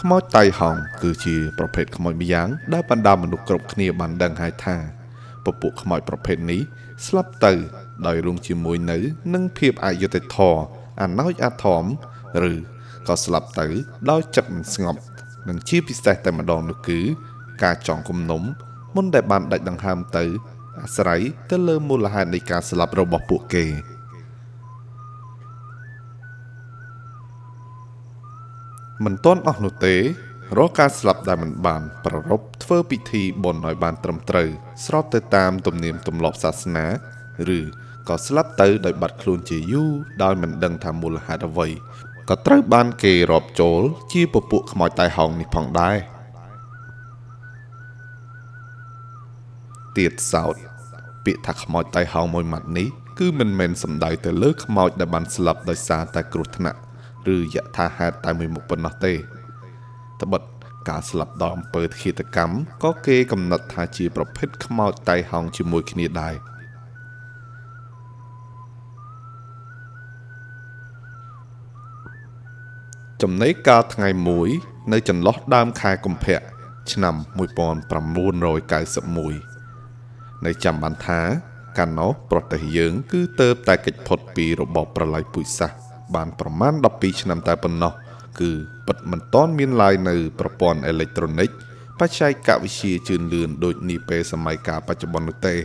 ខ្មោចតៃហោងគឺជាប្រភេទខ្មោចម្យ៉ាងដែលបណ្ដាមនុស្សគ្រប់គ្នាបានដឹងហើយថាពពួកខ្មោចប្រភេទនេះស្លាប់ទៅដោយរួមជាមួយនៅនឹងភាពអយុត្តិធម៌អាណោចអាធមឬក៏ស្លាប់ទៅដោយចិត្តមិនស្ងប់និងជាពិសេសតែម្ដងនោះគឺការចងគំនុំមុនដែលបានដាច់ដង្ហើមទៅអាស្រ័យទៅលើមូលហេតុនៃការស្លាប់របស់ពួកគេមិនទាន់អស់នោះទេរាល់ការស្លាប់ដែលមិនបានប្រារព្ធធ្វើពិធីបុណ្យឲ្យបានត្រឹមត្រូវស្របទៅតាមទំនៀមទម្លាប់សាសនាឬក៏ស្លាប់ទៅដោយបាត់ខ្លួនជាយូរដោយមិនដឹងថាមូលហេតុអ្វីក៏ត្រូវបានគេរាប់ចូលជាពពួកខ្មោចតៃហោងនេះផងដែរទៀតសោតពាក្យថាខ្មោចតៃហោងមួយម៉ាត់នេះគឺមិនមែនសំដៅទៅលើខ្មោចដែលបានស្លាប់ដោយសារតែគ្រោះថ្នាក់ឬយថាហេតុតែមួយមុខប៉ុណ្ណោះទេត្បិតការស្លាប់ដោយអំពើឃាតកម្មក៏គេកំណត់ថាជាប្រភេទខ្មោចតៃហោងជាមួយគ្នាដែរចំណេកាលថ្ងៃមួយនៅចន្លោះដើមខែកុម្ភៈឆ្នាំ1991នៅចាំបានថាកាលនោះប្រទេសយើងគឺទៅតែគេចផុតពីរបបប្រល័យពូជសាសន៍បានប្រមាណ12ឆ្នាំតែប៉ុណ្ណោះគឺពិតមិនទាន់មានឡើយនៅប្រព័ន្ធអេឡិចត្រូនិកបច្ចេកវិទ្យាជឿនលឿនដូចនាពេលសម័យកាលបច្ចុប្បន្ននោះទេ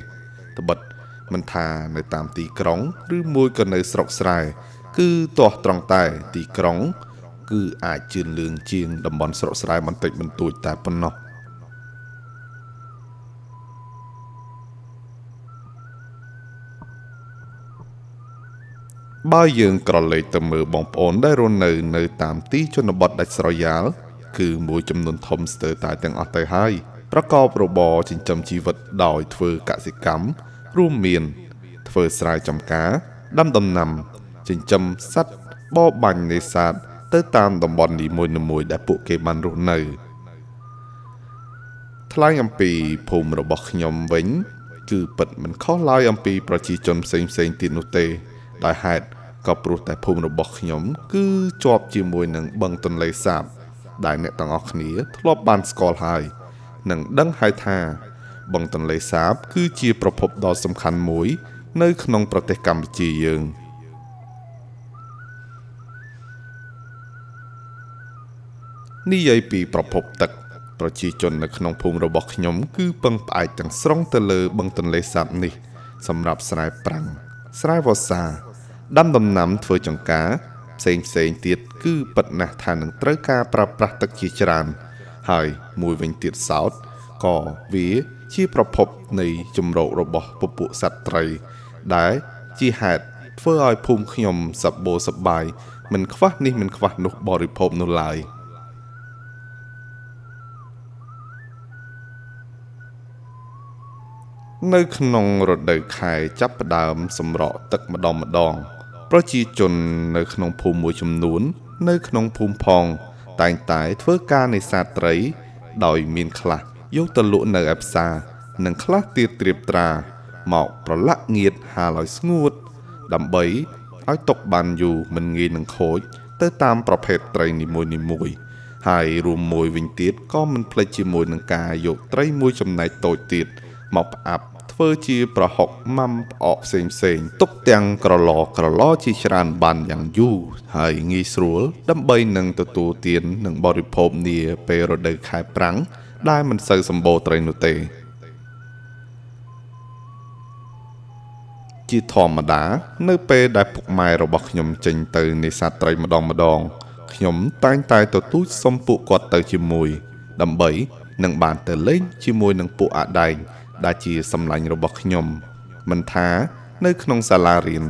ត្បិតមិនថានៅតាមទីក្រុងឬមួយក៏នៅស្រុកស្រែគឺទាស់ត្រង់តែទីក្រុងគឺអាចជឿនលឿនជាងតំបន់ស្រុកស្រែបន្តិចបន្តួចតែប៉ុណ្ណោះបើយើងក្រឡេកទៅមើលបងប្អូនដែលរស់នៅតាមទីជនបទដាច់ស្រយាលគឺមួយចំនួនធំស្ទើរតែទាំងអស់ទៅហើយប្រកបរបរចិញ្ចឹមជីវិតដោយធ្វើកសិកម្មរួមមានធ្វើស្រែចម្ការដាំដំណាំចិញ្ចឹមសត្វបរបាញ់នេសាទទៅតាមតំបន់នីមួយៗដែលពួកគេបានរស់នៅថ្លែងអំពីភូមិរបស់ខ្ញុំវិញគឺពិតមិនខុសឡើយអំពីប្រជាជនផ្សេងៗទៀតនោះទេដោយហេតុក៏ព្រោះតែភូមិរបស់ខ្ញុំគឺជាប់ជាមួយនឹងបឹងទន្លេសាបដែលអ្នកទាំងអស់គ្នាធ្លាប់បានស្គាល់ហើយនិងដឹងហើយថាបឹងទន្លេសាបគឺជាប្រភពដ៏សំខាន់មួយនៅក្នុងប្រទេសកម្ពុជាយើងនិយាយពីប្រភពទឹកប្រជាជននៅក្នុងភូមិរបស់ខ្ញុំគឺពឹងផ្អែកទាំងស្រុងទៅលើបឹងទន្លេសាបនេះសម្រាប់ស្រែប្រាំងស្រែវស្សាដាំដំណាំធ្វើចង្ការផ្សេងទៀតគឺពិតណាស់ថានឹងត្រូវការប្រើប្រាស់ទឹកជាច្រើនហើយមួយវិញទៀតសោតក៏វាជាប្រភពនៃជម្រករបស់ពពួកសត្វត្រីដែលជាហេតុធ្វើឲ្យភូមិខ្ញុំសប្បូរសប្បាយមិនខ្វះនេះមិនខ្វះនោះបរិភោគនោះឡើយនៅក្នុងរដូវខែចាប់ផ្ដើមសម្រក់ទឹកម្ដងប្រជាជននៅក្នុងភូមិមួយចំនួននៅក្នុងភូមិផងតែងតែធ្វើការនេសាទត្រីដោយមានខ្លះយកទៅលក់នៅឯផ្សារនិងខ្លះទៀតត្រៀបត្រាមកប្រឡាក់ងៀតហាលឲ្យស្ងួតដើម្បីឲ្យទុកបានយូរមិនងាយនឹងខូចទៅតាមប្រភេទត្រីនីមួយៗហើយរួមមួយវិញទៀតក៏មិនភ្លេចជាមួយនឹងការយកត្រីមួយចំណែកតូចទៀតមកផ្អាប់ធ្វើជាប្រហុកម៉ាំផ្អកផ្សេងៗទុកទាំងក្រឡជាច្រើនបានយ៉ាងយូរហើយងាយស្រួលដើម្បីនឹងទទួលទាននិងបរិភោគនាពេលរដូវខែប្រាំងដែលមិនសូវសម្បូរត្រីនោះទេជាធម្មតានៅពេលដែលពុកម៉ែរបស់ខ្ញុំចេញទៅនេសាទត្រីម្ដងខ្ញុំតែងតែទទូចសុំពួកគាត់ទៅជាមួយដើម្បីនឹងបានទៅលេងជាមួយនឹងពួកអាដែងដែលជាសម្លាញ់របស់ខ្ញុំមិនថានៅក្នុងសាលារៀន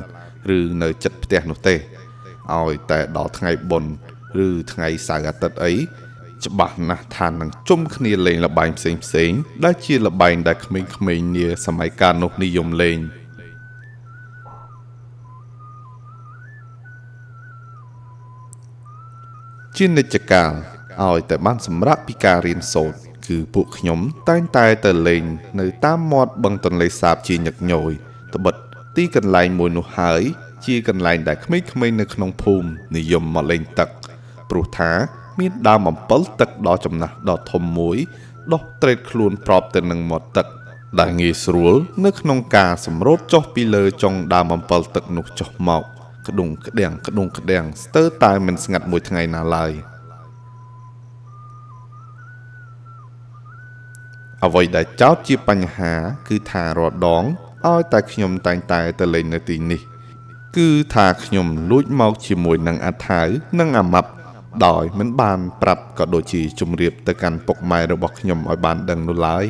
ឬនៅជិតផ្ទះនោះទេឲ្យតែដល់ថ្ងៃបុណ្យឬថ្ងៃសៅរ៍អាទិត្យអីច្បាស់ណាស់ថានឹងជុំគ្នាលេងល្បែងផ្សេងៗដែលជាល្បែងដែលក្មេងៗនាសម័យកាលនោះនិយមលេងជានិច្ចកាលឲ្យតែបានសម្រាកពីការរៀនសូត្រគឺពួកខ្ញុំតែងតែទៅលេងនៅតាមមាត់បឹងទន្លេសាបជាញឹកញយត្បិតទីកន្លែងមួយនោះហើយជាកន្លែងដែលក្មេងៗនៅក្នុងភូមិនិយមមកលេងទឹកព្រោះថា មានដើមអំពិលទឹកដ៏ចំណាស់ដ៏ធំមួយដុះទ្រេតខ្លួនប្របទៅនឹងមាត់ទឹកដែលងាយស្រួលនៅក្នុងការសម្រូតចុះពីលើចុងដើមអំពិលទឹកនោះចុះមកក្ដុងក្ដៀងក្ដុងក្ដៀងស្ទើរតែមិនស្ងាត់មួយថ្ងៃណាឡើយអ្វីដែលចោទជាបញ្ហាគឺថារាល់ដងឲ្យតែខ្ញុំតែងតែទៅលេងនៅទីនេះគឺថាខ្ញុំលួចមកជាមួយនឹងអាថៅនិងអាម៉ាប់ដោយមិនបានប្រាប់ក៏ដូចជាជម្រាបទៅកាន់ពុកម៉ែរបស់ខ្ញុំឲ្យបានដឹងនោះឡើយ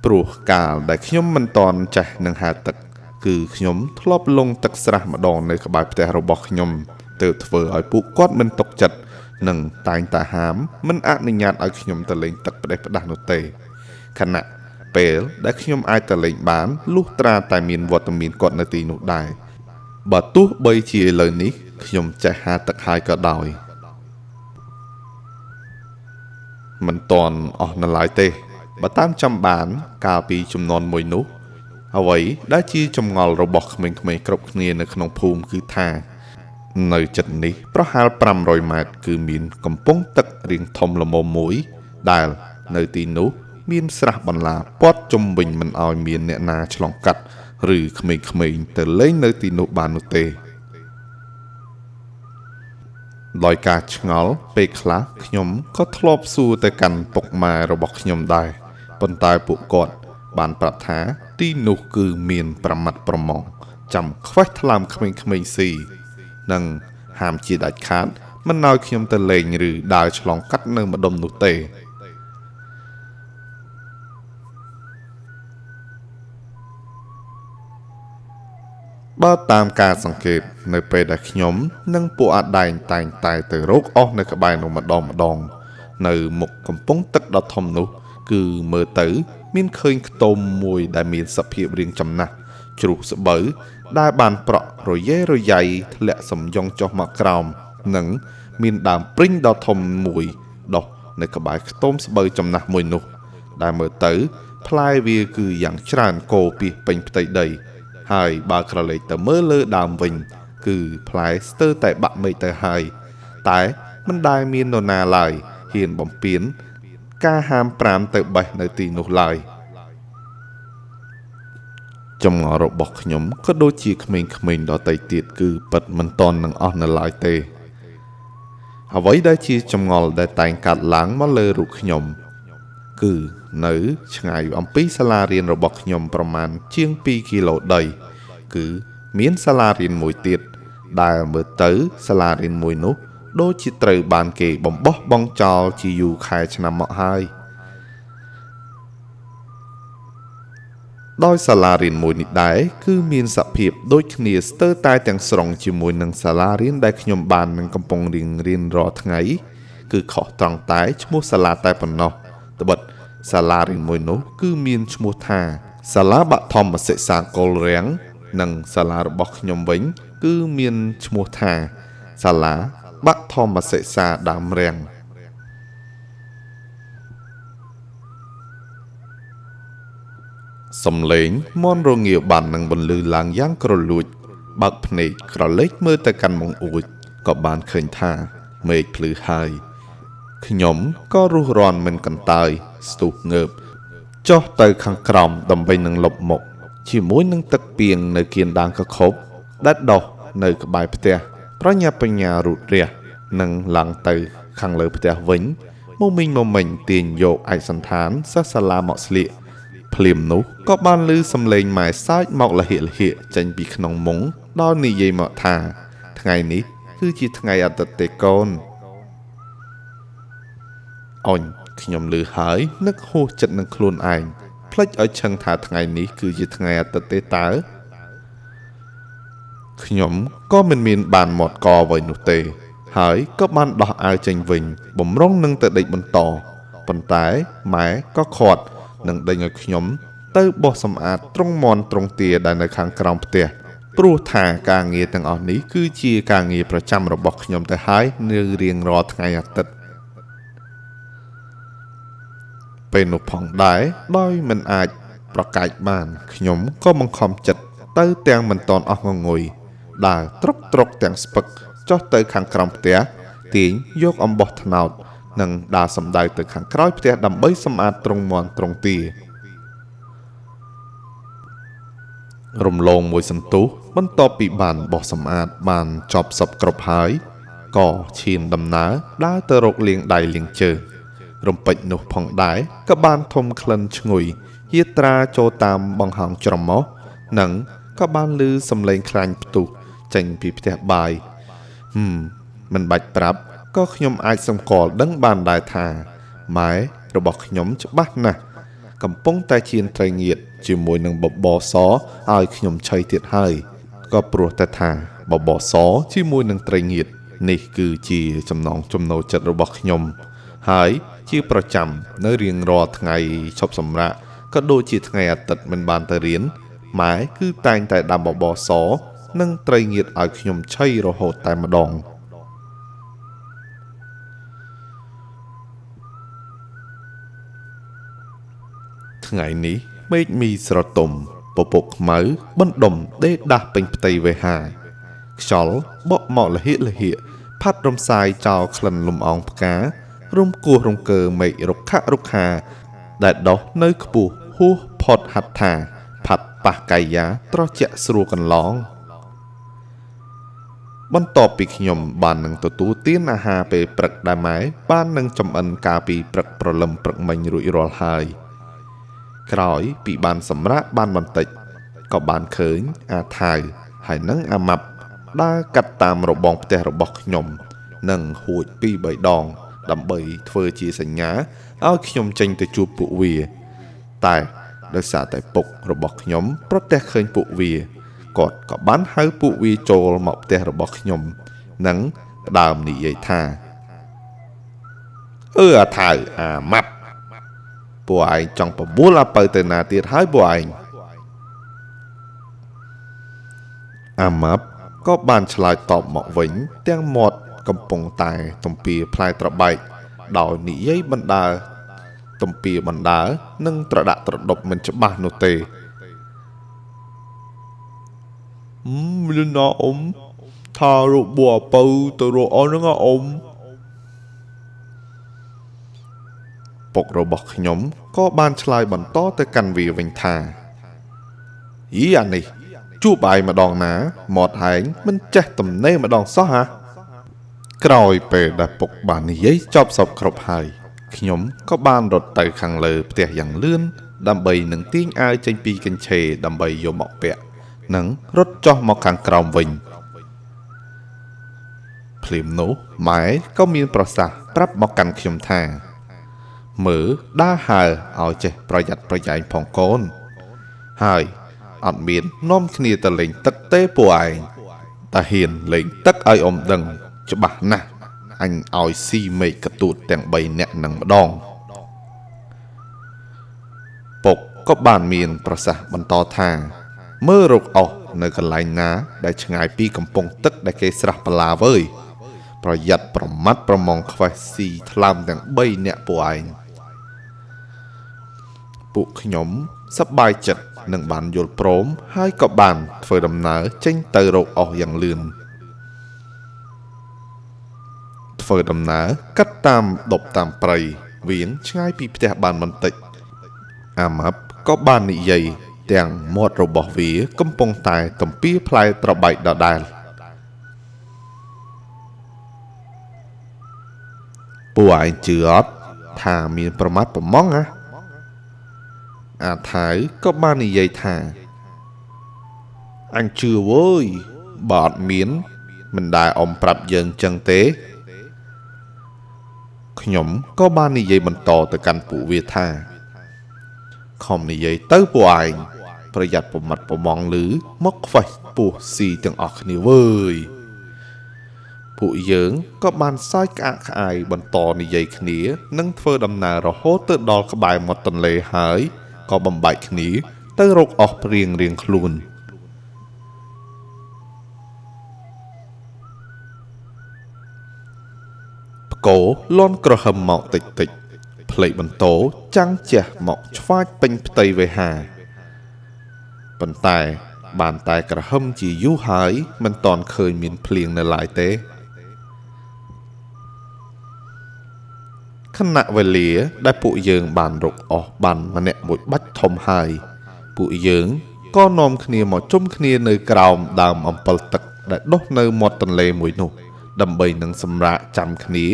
ព្រោះកាលដែលខ្ញុំមិនទាន់ចេះនឹងហែលទឹកគឺខ្ញុំធ្លាប់លង់ទឹកស្រះម្ដងនៅក្បែរផ្ទះរបស់ខ្ញុំទើបធ្វើឲ្យពួកគាត់មិនទុកចិត្តនិងតែងតែហាមមិនអនុញ្ញាតឲ្យខ្ញុំទៅលេងទឹកផ្ដេសផ្ដាស់នោះទេខណៈពេលដែលខ្ញុំអាចទៅលេងបានលុះត្រាតែមានវត្តមានគាត់នៅទីនោះដែរបើទោះបីជាឥឡូវនេះខ្ញុំចេះហែលទឹកហើយក៏ដោយមិនទាន់អស់នៅឡើយទេបើតាមចាំបានកាលពីចំនួនមួយនោះអ្វីដែលជាចម្ងល់របស់ក្មេងៗគ្រប់គ្នានៅក្នុងភូមិគឺថានៅចិត្តនេះប្រហែល500ម៉ែត្រគឺមានកំពង់ទឹករាងធំល្មមមួយដែលនៅទីនោះមានស្រះបន្លាព័ទ្ធជុំវិញមិនឲ្យមានអ្នកណាឆ្លងកាត់ឬក្មេងៗទៅលេងនៅទីនោះបាននោះទេដោយការឆ្ងល់ពេលខ្លះខ្ញុំក៏ធ្លាប់សួរទៅកាន់ពុកម៉ែរបស់ខ្ញុំដែរប៉ុន្តែពួកគាត់បានប្រាប់ថាទីនោះគឺមានប្រមាត់ប្រមងចាំខ្វេះថ្លើមក្មេងៗស៊ីនិងហាមជាដាច់ខាតមិនឲ្យខ្ញុំទៅលេងឬដើរឆ្លងកាត់នៅម្ដុំនោះទេបើតាមការសង្កេតនៅពេលដែលខ្ញុំនិងពួកអាដែងតែងតែទៅរកអស់នៅក្បែរនោះម្ដងម្ដងនៅមុខកំពង់ទឹកដ៏ធំនោះគឺមើលទៅមានឃើញខ្ទមមួយដែលមានសភាពរាងចំណាស់ជ្រុះស្បូវដែលបានប្រក់រយេរយៃធ្លាក់សំយ៉ងចុះមកក្រោមនិងមានដើមព្រីងដ៏ធំមួយដុះនៅក្បែរខ្ទមស្បូវចំណាស់មួយនោះដែលមើលទៅផ្លែវាគឺយ៉ាងច្រើនគោពីពេញផ្ទៃដីហើយបើក្រឡេកទៅមើលលើដើមវិញគឺផ្លែស្ទើរតែបាក់មេឃទៅហើយតែមិនដែលមាននរណាឡើយហ៊ានបំពេញការហាមប្រាមទៅបេះនៅទីនោះឡើយចម្ងល់របស់ខ្ញុំក៏ដូចជាក្មេងៗដទៃទៀតគឺពិតមិនទាន់នឹងអស់នៅឡើយទេអ្វីដែលជាចម្ងល់ដែលតែងកាត់ឡើងមកលើរូបខ្ញុំគឺនៅឆ្ងាយអំពីសាលារៀនរបស់ខ្ញុំប្រមាណជាង2គីឡូដីគឺមានសាលារៀនមួយទៀតដែលមើលទៅសាលារៀនមួយនោះដូចជាត្រូវបានគេបំបោះបង់ចោលជាយូរខែឆ្នាំមកហើយដោយសាលារៀនមួយនេះដែរគឺមានសភាពដូចគ្នាស្ទើរតែទាំងស្រុងជាមួយនឹងសាលារៀនដែលខ្ញុំបាននឹងកំពុងរៀនរាល់ថ្ងៃគឺខុសត្រង់តែឈ្មោះសាលាតែប៉ុណ្ណោះត្បិតសាលារៀនមួយនោះគឺមានឈ្មោះថាសាលាបឋមសិក្សាកុលរាំងនិងសាលារបស់ខ្ញុំវិញគឺមានឈ្មោះថាសាលាបឋមសិក្សាដើមរាំងសំឡេងមន់រងាវបាននឹងបន្លឺឡើងយ៉ាងក្រលួចបើកភ្នែកក្រឡេកមើលទៅកាន់មុខអួចក៏បានឃើញថាមេឃភ្លឺហើយខ្ញុំក៏រុះរាន់មិនកន្តើយស្ទុះងើបចុះទៅខាងក្រោមដើម្បីនឹងលុបមុខជាមួយនឹងទឹកពីងនៅគៀនដាងកខប់ដែលដុះនៅក្បែរផ្ទះប្រញាប់បញ្ញារូតរះនិងឡើងទៅខាងលើផ្ទះវិញមមីញមមិញទាញយកឯកសណ្ឋានសិស្សសាលាមកស្លៀកភ្លាមនោះក៏បានឮសំឡេងម៉ែសើចមកលហៀកលហៀកចេញពីក្នុងមុងដោយនិយាយមកថាថ្ងៃនេះគឺជាថ្ងៃអាទិត្យទេកូនអញខ្ញុំឮហើយនឹកហួសចិត្តនឹងខ្លួនឯងភ្លេចឲ្យឆឹងថាថ្ងៃនេះគឺជាថ្ងៃអាទិត្យទេតើខ្ញុំក៏មិនមានបានមាត់កអ្វីនោះទេហើយក៏បានដោះអាវចេញវិញបំរុងនឹងទៅដេកបន្តប៉ុន្តែម៉ែក៏ខាត់នឹងដេញឲ្យខ្ញុំទៅបោះសម្អាតទ្រុងមាន់ទ្រុងទាដែលនៅខាងក្រោមផ្ទះព្រោះថាការងារទាំងអស់នេះគឺជាការងារប្រចាំរបស់ខ្ញុំទៅហើយនៅរៀងរាល់ថ្ងៃអាទិត្យពេលនោះផងដែរដោយមិនអាចប្រកែកបានខ្ញុំក៏បង្ខំចិត្តទៅទាំងមិនទាន់អស់ងងុយដើរត្រុកត្រុកទាំងស្ពឹកចុះទៅខាងក្រោមផ្ទះ ទាញយកអំបោះត្នោតនិងដើរសំដៅទៅខាងក្រោយផ្ទះដើម្បីសម្អាតទ្រុងមាន់ទ្រុងទារំលងមួយសន្ទុះបន្ទាប់ពីបានបោះសម្អាតបានចប់សពគ្រប់ហើយក៏ឈានដំណើរដើរទៅរកលាងដៃលាងជើងរំពេចនោះផងដែរក៏បានធំក្លិនឈ្ងុយយាត្រាចូលតាមបង្ហោងច្រមុះនិងក៏បានឮសំឡេងខ្លាញ់ផ្ទុះចេញពីផ្ទះបាយមិនបាច់ប្រាប់ក៏ខ្ញុំអាចសម្គាល់ដឹងបានដែរថាម៉ែរបស់ខ្ញុំច្បាស់ណាស់កំពុងតែចៀនត្រីងៀតជាមួយនឹងបបរសឲ្យខ្ញុំឆីទៀតហើយក៏ព្រោះតែថាបបរសជាមួយនឹងត្រីងៀតនេះគឺជាចំណងចំណូលចិត្តរបស់ខ្ញុំហើយជាប្រចាំនៅរៀងរាល់ថ្ងៃឈប់សម្រាកក៏ដូចជាថ្ងៃអាទិត្យមិនបានទៅរៀនម៉ែគឺតែងតែដាំបបរសនិងត្រីងៀតឲ្យខ្ញុំឆីរហូតតែម្ដងថ្ងៃនេះមេឃមីស្រទុំពពកខ្មៅបណ្ដុំដេដាស់ពេញផ្ទៃវេហាខ្យល់បក់មកលហៀកលហៀកផាត់រំសាយចោលក្លិនលំអងផ្ការរំគោះរំកើមេឃរុក្ខរុក្ខាដែលដុះនៅខ្ពស់ហួសផុតហត្ថាផាត់ប៉ះកាយាត្រជាក់ស្រួលកន្លងបន្ទាប់ពីខ្ញុំបាននឹងទទួលទានអាហារពេលព្រឹកដែលម៉ែបាននឹងចម្អិនកាលពីព្រឹកព្រលឹមព្រឹកមិញរួចរាល់ហើយក្រោយពីបានសម្រាកបានបន្តិចក៏បានឃើញអាថៅហើយនិងអាម៉ាប់ដើរកាត់តាមរបងផ្ទះរបស់ខ្ញុំនិងហួចពីរបីដងដើម្បីធ្វើជាសញ្ញាឲ្យខ្ញុំចេញទៅជួបពួកវាតែដោយសារតែពុករបស់ខ្ញុំប្រទះឃើញពួកវាគាត់ក៏បានហៅពួកវាចូលមកផ្ទះរបស់ខ្ញុំនិងផ្ដើមនិយាយថាអាថៅអាម៉ាប់ពួកឯងចង់បបួលអាពៅទៅណាទៀតហើយពួកឯងអាម៉ាប់ក៏បានឆ្លើយតបមកវិញទាំងមាត់កំពុងតែទំពាផ្លែត្របែកដោយនិយាយបណ្ដើទំពាបណ្ដើនិងត្រដាក់ត្រដប់មិនច្បាស់នោះទេលណាអ៊ំថារបួអាពៅទៅរកអស់ហ្នឹងអ៊ំពុករបស់ខ្ញុំក៏បានឆ្លើយបន្តទៅកាន់វាវិញថាយីអានេះជួបឯងម្ដងណាមាត់ឯងមិនចេះទំនេរម្ដងសោះហាក្រោយពេលដែលពុកបាននិយាយចប់សពគ្រប់ហើយខ្ញុំក៏បានរត់ទៅខាងលើផ្ទះយ៉ាងលឿនដើម្បីនឹងទាញអាវចេញពីកញ្ឆេដើម្បីយកមកពាក់និងរត់ចុះមកខាងក្រោមវិញភ្លាមនោះម៉ែក៏មានប្រសាសន៍ប្រាប់មកកាន់ខ្ញុំថាមើលដើរហើរឲ្យចេះប្រយ័ត្នប្រយែងផងកូនហើយអត់មាននាំគ្នាទៅលេងទឹកទេពួកឯងតែហ៊ានលេងទឹកឲ្យអ៊ំដឹងច្បាស់ណាស់អញឲ្យស៊ីមេឃកទួតទាំង3នាក់នឹងម្ដងពុកក៏បានមានប្រសាសន៍បន្តថាមើលរកអស់នៅកន្លែងណាដែលឆ្ងាយពីកំពង់ទឹកដែលគេស្រះបលាវើយប្រយ័ត្នប្រមាត់ប្រមងខ្វេះស៊ីថ្លើមទាំង3នាក់ពួកឯងពួកខ្ញុំសប្បាយចិត្តនឹងបានយល់ព្រមហើយក៏បានធ្វើដំណើរចេញទៅរកអស់យ៉ាងលឿនធ្វើដំណើរកាត់តាមដប់តាមព្រៃវៀងឆ្ងាយពីផ្ទះបានបន្តិចអាម៉ាប់ក៏បាននិយាយទាំងមាត់របស់វាកំពុងតែទំពាផ្លែត្របែកដដែលពួកឯងជឿអត់ថាមានប្រមាថប្រម៉ងណាអាថៅក៏បាននិយាយថាអញជឿវើយបើអត់មានមិនដែលអ៊ំប្រាប់យើងចឹងទេខ្ញុំក៏បាននិយាយបន្តទៅកាន់ពួកវាថាខំនិយាយទៅពួកឯងប្រយ័ត្នប្រមាត់ប្រមងលឺមកខ្វេះពោះស៊ីទាំងអស់គ្នាវើយពួកយើងក៏បានសើចក្អាកក្អាយបន្តនិយាយគ្នានិងធ្វើដំណើររហូតទៅដល់ក្បែរមាត់ទន្លេហើយក៏បំបែកគ្នាទៅរកអស់ព្រៀងរៀងខ្លួនផ្គរលាន់ក្រហមមកតិចតិចផ្លេកបន្ទោចាំងជះមកឆ្វាចពេញផ្ទៃវេហាប៉ុន្តែបានតែក្រហមជាយូរហើយមិនទាន់ឃើញមានភ្លៀងនៅឡើយទេ ខណៈវេលាដែលពួកយើងបានរកអស់បានម្នាក់មួយបាច់ធំហើយពួកយើងក៏នាំគ្នាមកជុំគ្នានៅក្រោមដើមអំពិលទឹកដែលដុះនៅមាត់ទន្លេមួយនោះដើម្បីនឹងសម្រាកចាំគ្នា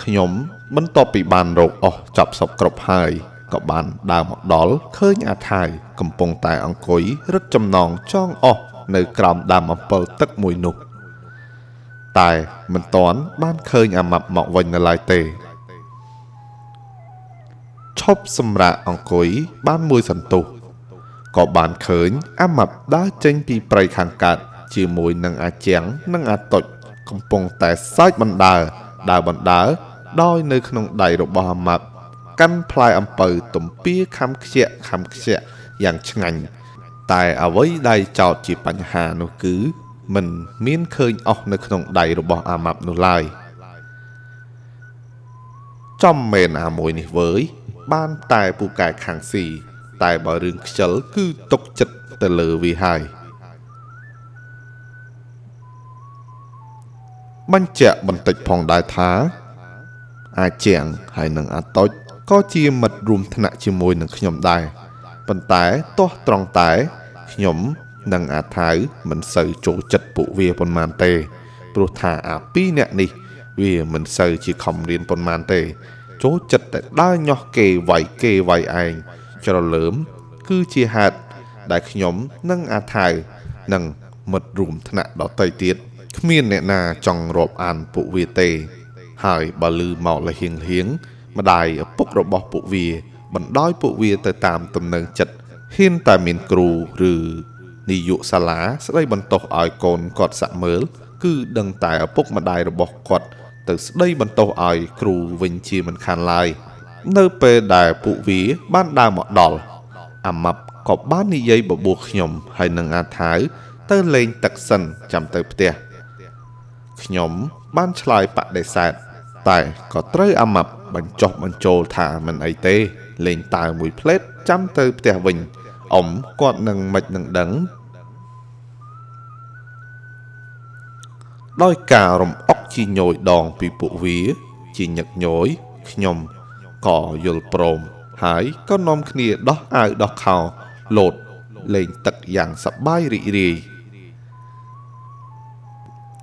ខ្ញុំបន្ទាប់ពីបានរកអស់ចប់សពគ្រប់ហើយក៏បានដើរមកដល់ឃើញអាថៅកំពុងតែអង្គុយរឹតចំណងចងអស់នៅក្រោមដើមអំពិលទឹកមួយនោះតែមិនទាន់បានឃើញអាម៉ាប់មកវិញនៅឡើយទេឈប់សម្រាកអង្គុយបានមួយសន្ទុះក៏បានឃើញអាម៉ាប់ដើរចេញពីព្រៃខាងកើតជាមួយនឹងអាជាងនិងអាតុចកំពុងតែសើចបណ្ដើដើរបណ្ដើដោយនៅក្នុងដៃរបស់អាម៉ាប់កាន់ផ្លែអំពៅទំពាខំខ្ជាក់ខំខ្ជាក់យ៉ាងឆ្ងាញ់តែអ្វីដែលចោទជាបញ្ហានោះគឺមិនមានឃើញអស់នៅក្នុងដៃរបស់អាម៉ាប់នោះឡើយចំមែនអាមួយនេះវើយបានតែពូកែខាងស៊ីតែបើរឿងខ្ជិលគឺទុកចិត្តទៅលើវាហើយបញ្ជាក់បន្តិចផងដែរថាអាជាងហើយនឹងអាតូចក៏ជាមិត្តរួមថ្នាក់ជាមួយនឹងខ្ញុំដែរប៉ុន្តែទាស់ត្រង់តែខ្ញុំនិងអាថៅមិនសូវចូលចិត្តពួកវាប៉ុន្មានទេព្រោះថាអាពីរនាក់នេះវាមិនសូវជាខំរៀនប៉ុន្មានទេចូលចិត្តតែដើរញាស់គេវាយគេវាយឯងច្រលើមគឺជាហេតុដែលខ្ញុំនិងអាថៅនិងមិត្តរួមថ្នាក់ដទៃទៀតគ្មានអ្នកណាចង់រាប់អានពួកវាទេហើយបើលឺមកលហៀងលហៀងម្ដាយឪពុករបស់ពួកវាបណ្ដោយពួកវាទៅតាមទំនើងចិត្តហ៊ានតែមានគ្រូឬនាយកសាលាស្ដីបន្ទោសឲ្យកូនគាត់សាក់មើលគឺដឹងតែឪពុកម្ដាយរបស់គាត់ទៅស្ដីបន្ទោសឲ្យគ្រូវិញជាមិនខានឡើយនៅពេលដែលពួកវាបានដើរមកដល់អាម៉ាប់ក៏បាននិយាយបបួលខ្ញុំហើយនឹងអាថៅទៅលេងទឹកសិនចាំទៅផ្ទះខ្ញុំបានឆ្លើយបដិសេធតែក៏ត្រូវអាម៉ាប់បញ្ចុះបញ្ចូលថាមិនអីទេលេងតើមួយផ្លេតចាំទៅផ្ទះវិញអ៊ំគាត់នឹងមិននឹងដឹងដោយការរំអុកជាញយដងពីពួកវាជាញឹកញយខ្ញុំក៏យល់ព្រមហើយក៏នាំគ្នាដោះអាវដោះខោលោតលេងទឹកយ៉ាងសប្បាយរីករាយ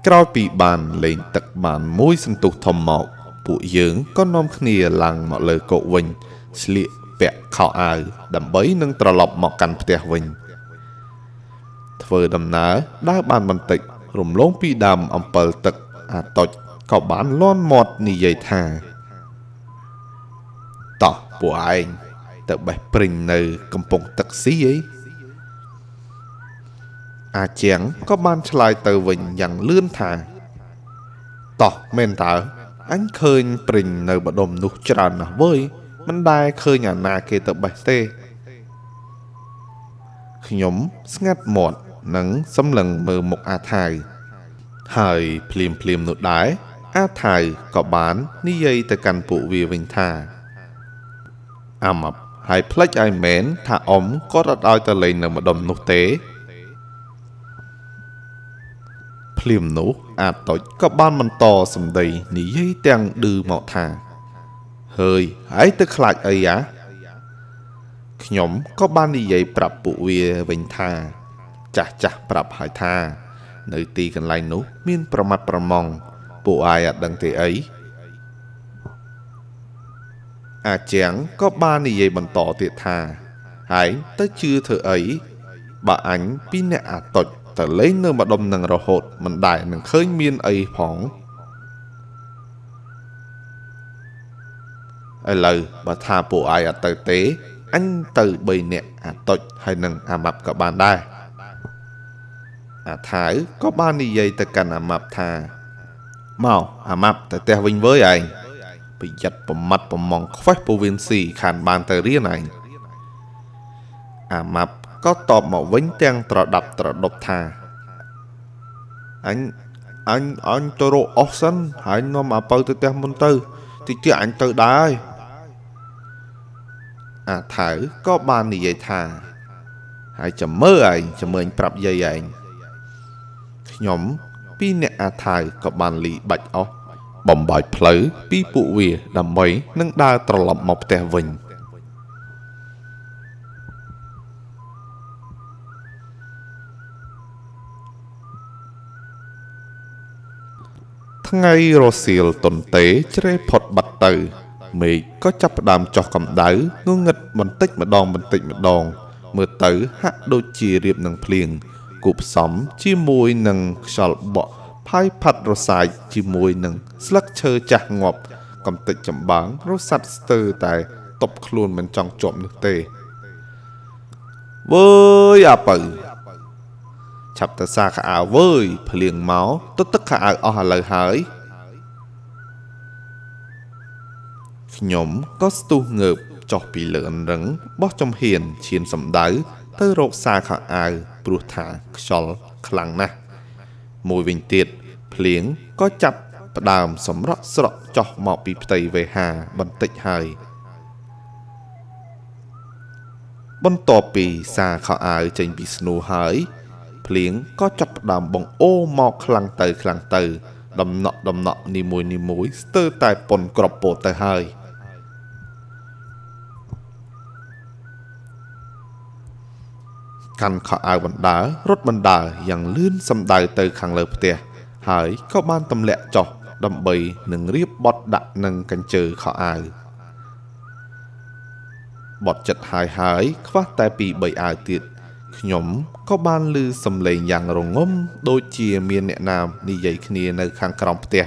ក្រោយពីបានលេងទឹកបានមួយសន្ទុះធំមកពួកយើងក៏នាំគ្នាឡើងមកលើគោកវិញស្លៀកពាក់ខោអាវដើម្បីនឹងត្រឡប់មកកាន់ផ្ទះវិញធ្វើដំណើរដើរបានបន្តិចរំលងពីដើមអំពិលទឹកអាតុចក៏បានលាន់មាត់និយាយថាតោះពួកឯងទៅបេះព្រិញនៅកំពង់ទឹកស៊ីអីអាជាងក៏បានឆ្លើយទៅវិញយ៉ាងលឿនថាតោះមែនតើអញឃើញព្រិញនៅបដុំនោះច្រើនណាស់វើយមិនដែលឃើញអាណាគេទៅបេះទេខ្ញុំស្ងាត់មាត់និងសម្លឹងមើលមុខអាថៅហើយភ្លាមភ្លាមនោះដែរអាថៅក៏បាននិយាយទៅកាន់ពួកវាវិញថាអាម៉ាប់ហើយផ្លេចឲ្យមែនថាអ៊ំគាត់អត់ឲ្យទៅលេងនៅម្ដុំនោះទេភ្លាមនោះអាតុចក៏បានបន្តសម្ដីនិយាយទាំងឌឺមកថាហើយឯងទៅខ្លាចអីយ៉ាខ្ញុំក៏បាននិយាយប្រាប់ពួកវាវិញថាចាស់ចាស់ប្រាប់ហើយថានៅទីកន្លែងនោះមានប្រមាត់ប្រមងពួកឯងអត់ដឹងទេអីអាជាងក៏បាននិយាយបន្តទៀតថាឯងទៅជឿធ្វើអីបើអញពីអ្នកអាតុចទៅលេងនៅម្ដុំនឹងរហូតមិនដែលនឹងឃើញមានអីផងឥឡូវបើថាពួកឯងអត់ទៅទេអញទៅ3នាក់អាតុចហើយនឹងអាម៉ាប់ក៏បានដែរអាថៅក៏បាននិយាយទៅកាន់អាម៉ាប់ថាមកអាម៉ាប់ទៅផ្ទះវិញវើយឯងប្រយ័ត្នប្រមាត់ប្រមងខ្វេះពោះវៀនស៊ីខានបានទៅរៀនឯងអាម៉ាប់ក៏តបមកវិញទាំងត្រដាប់ត្រដប់ថាអញអញអញទៅរកអស់សិនហើយនាំអាពៅទៅផ្ទះមុនទៅតិចទៀតអញទៅដែរអាថៅក៏បាននិយាយថាហើយចាំមើលឯងចាំមើលប្រាប់យាយឯងខ្ញុំពីអ្នកអាថៅក៏បានលីបាច់អស់ បំបាច់ផ្លូវពីពួកវាដើម្បីនឹងដើរត្រឡប់មកផ្ទះវិញថ្ងៃរសៀលទន្ទេជ្រេផុតបាត់ទៅមេឃក៏ចាប់ផ្ដើមចុះកម្ដៅងងឹតបន្តិចម្ដងបន្តិចម្ដងមើលទៅហាក់ដូចជារៀបនឹងភ្លៀងគួបផ្សំជាមួយនឹងខ្យល់បក់ផាយផាត់រសាយជាមួយនឹងស្លឹកឈើចាស់ងាប់កំតិចចម្បាំងរសាត់ស្ទើរតែតបខ្លួនមិនចង់ជាប់នោះទេវើយអាពៅឆាប់ទៅសាខោអាវវើយភ្លៀងមកទៅទឹកខោអាវអស់ឥឡូវហើយខ្ញុំក៏ស្ទុះងើបចុះពីលើអន្រឹងបោះចំហៀនឈានសំដៅទៅរកសាខោអាវព្រោះថាខ្យល់ខ្លាំងណាស់មួយវិញទៀតភ្លៀងក៏ចាប់ផ្ដើមសម្រក់ស្រក់ចុះមកពីផ្ទៃវេហាបន្តិចហើយបន្ទាប់ពីសាខោអាវចេញពីស្នួរហើយភ្លៀងក៏ចាប់ផ្ដើមបង្អូរមកខ្លាំងទៅខ្លាំងទៅដំណក់ដំណក់នីមួយនីមួយស្ទើរតែប៉ុនក្របពោតទៅហើយកាន់ខោអាវបណ្ដើរត់បណ្ដើយ៉ាងលឿនសំដៅទៅខាងលើផ្ទះហើយក៏បានទម្លាក់ចុះដើម្បីនឹងរៀបបត់ដាក់នឹងកញ្ជើខោអាវបត់ចិត្តហើយហើយខ្វះតែពី3អាវទៀតខ្ញុំក៏បានឮសំឡេងយ៉ាងរងំដូចជាមានអ្នកណានិយាយគ្នានៅខាងក្រោមផ្ទះ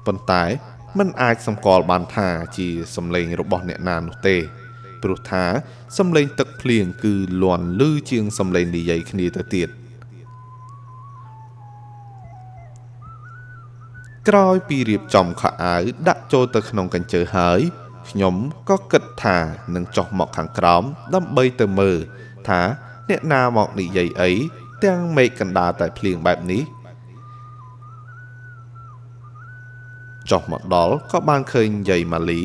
ប៉ុន្តែមិនអាចសម្គាល់បានថាជាសំឡេងរបស់អ្នកណានោះទេព្រោះថាសំឡេងទឹកភ្លៀងគឺលាន់ឮជាងសំឡេងនិយាយគ្នាទៅទៀតក្រោយពីរៀបចំខោអាវដាក់ចូលទៅក្នុងកញ្ជើហើយខ្ញុំក៏គិតថានឹងចុះមកខាងក្រោមដើម្បីទៅមើលថាអ្នកណាមកនិយាយអីទាំងមេឃកណ្ដាលតែភ្លៀងបែបនេះចុះមកដល់ក៏បានឃើញយាយម៉ាលី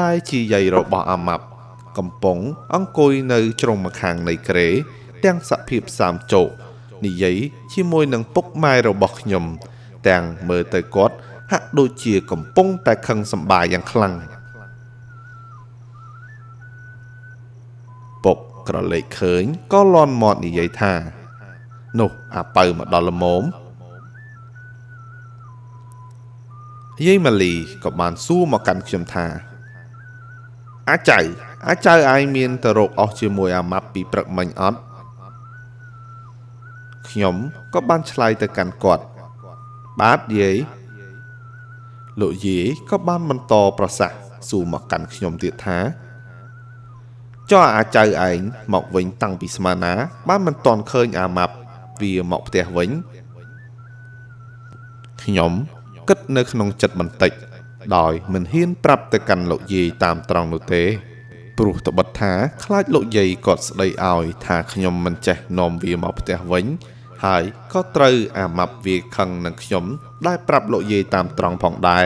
ដែលជាយាយរបស់អាម៉ាប់កំពុងអង្គុយនៅជ្រុងម្ខាងនៃគ្រែទាំងសភាពសាមជោកនិយាយជាមួយនឹងពុកម៉ែរបស់ខ្ញុំទាំងមើលទៅគាត់ហាក់ដូចជាកំពុងតែខឹងសម្បាយ៉ាងខ្លាំងពុកក្រឡេកឃើញក៏លន់មាត់និយាយថានោះអាពៅមកដល់ល្មមយាយម៉ាលីក៏បានសួរមកកាន់ខ្ញុំថាអាចៅអាចៅឯងមានទៅរកអស់ជាមួយអាម៉ាប់ពីព្រឹកមិញអត់ខ្ញុំក៏បានឆ្លើយទៅកាន់គាត់បាទយាយលោកយាយក៏បានបន្តប្រសាសន៍សួរមកកាន់ខ្ញុំទៀតថាចុះអាចៅឯងមកវិញតាំងពីស្មានណាបានមិនទាន់ឃើញអាម៉ាប់វាមកផ្ទះវិញខ្ញុំគិតនៅក្នុងចិត្តបន្តិចដោយមិនហ៊ានប្រាប់ទៅកាន់លោកយាយតាមត្រង់នោះទេព្រោះត្បិតថាខ្លាចលោកយាយគាត់ស្ដីឲ្យថាខ្ញុំមិនចេះនាំវាមកផ្ទះវិញហើយក៏ត្រូវអាម៉ាប់វាខឹងនឹងខ្ញុំដែលប្រាប់លោកយាយតាមត្រង់ផងដែរ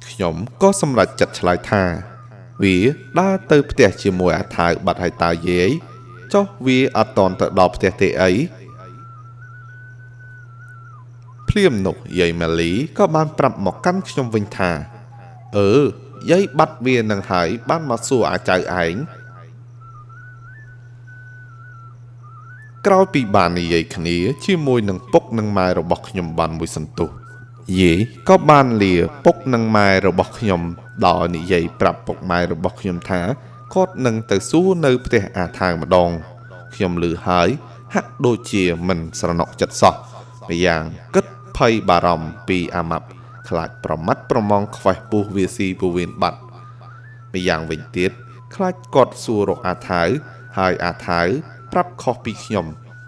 ខ្ញុំក៏សម្រេចចិត្តឆ្លើយថាវាដើរទៅផ្ទះជាមួយអាថៅបាត់ហើយតើយាយចុះវាអត់ទាន់ទៅដល់ផ្ទះទេអីភ្លាមនោះយាយម៉ាលីក៏បានប្រាប់មកកាន់ខ្ញុំវិញថាអឺយាយបាត់វានឹងហើយបានមកសួរអាចៅឯងក្រោយពីបាននិយាយគ្នាជាមួយនឹងពុកនិងម៉ែរបស់ខ្ញុំបានមួយសន្ទុះយាយក៏បានលាពុកនិងម៉ែរបស់ខ្ញុំដោយនិយាយប្រាប់ពុកម៉ែរបស់ខ្ញុំថាគាត់នឹងទៅសួរនៅផ្ទះអាថៅម្ដងខ្ញុំឮហើយហាក់ដូចជាមិនស្រណុកចិត្តសោះម្យ៉ាងគិតភ័យបារម្ភពីអាម៉ាប់ខ្លាចប្រមាត់ប្រមងខ្វេះពោះវាស៊ីពោះវៀនបាត់ម្យ៉ាងវិញទៀតខ្លាចគាត់សួររកអាថៅហើយអាថៅប្រាប់ខុសពីខ្ញុំ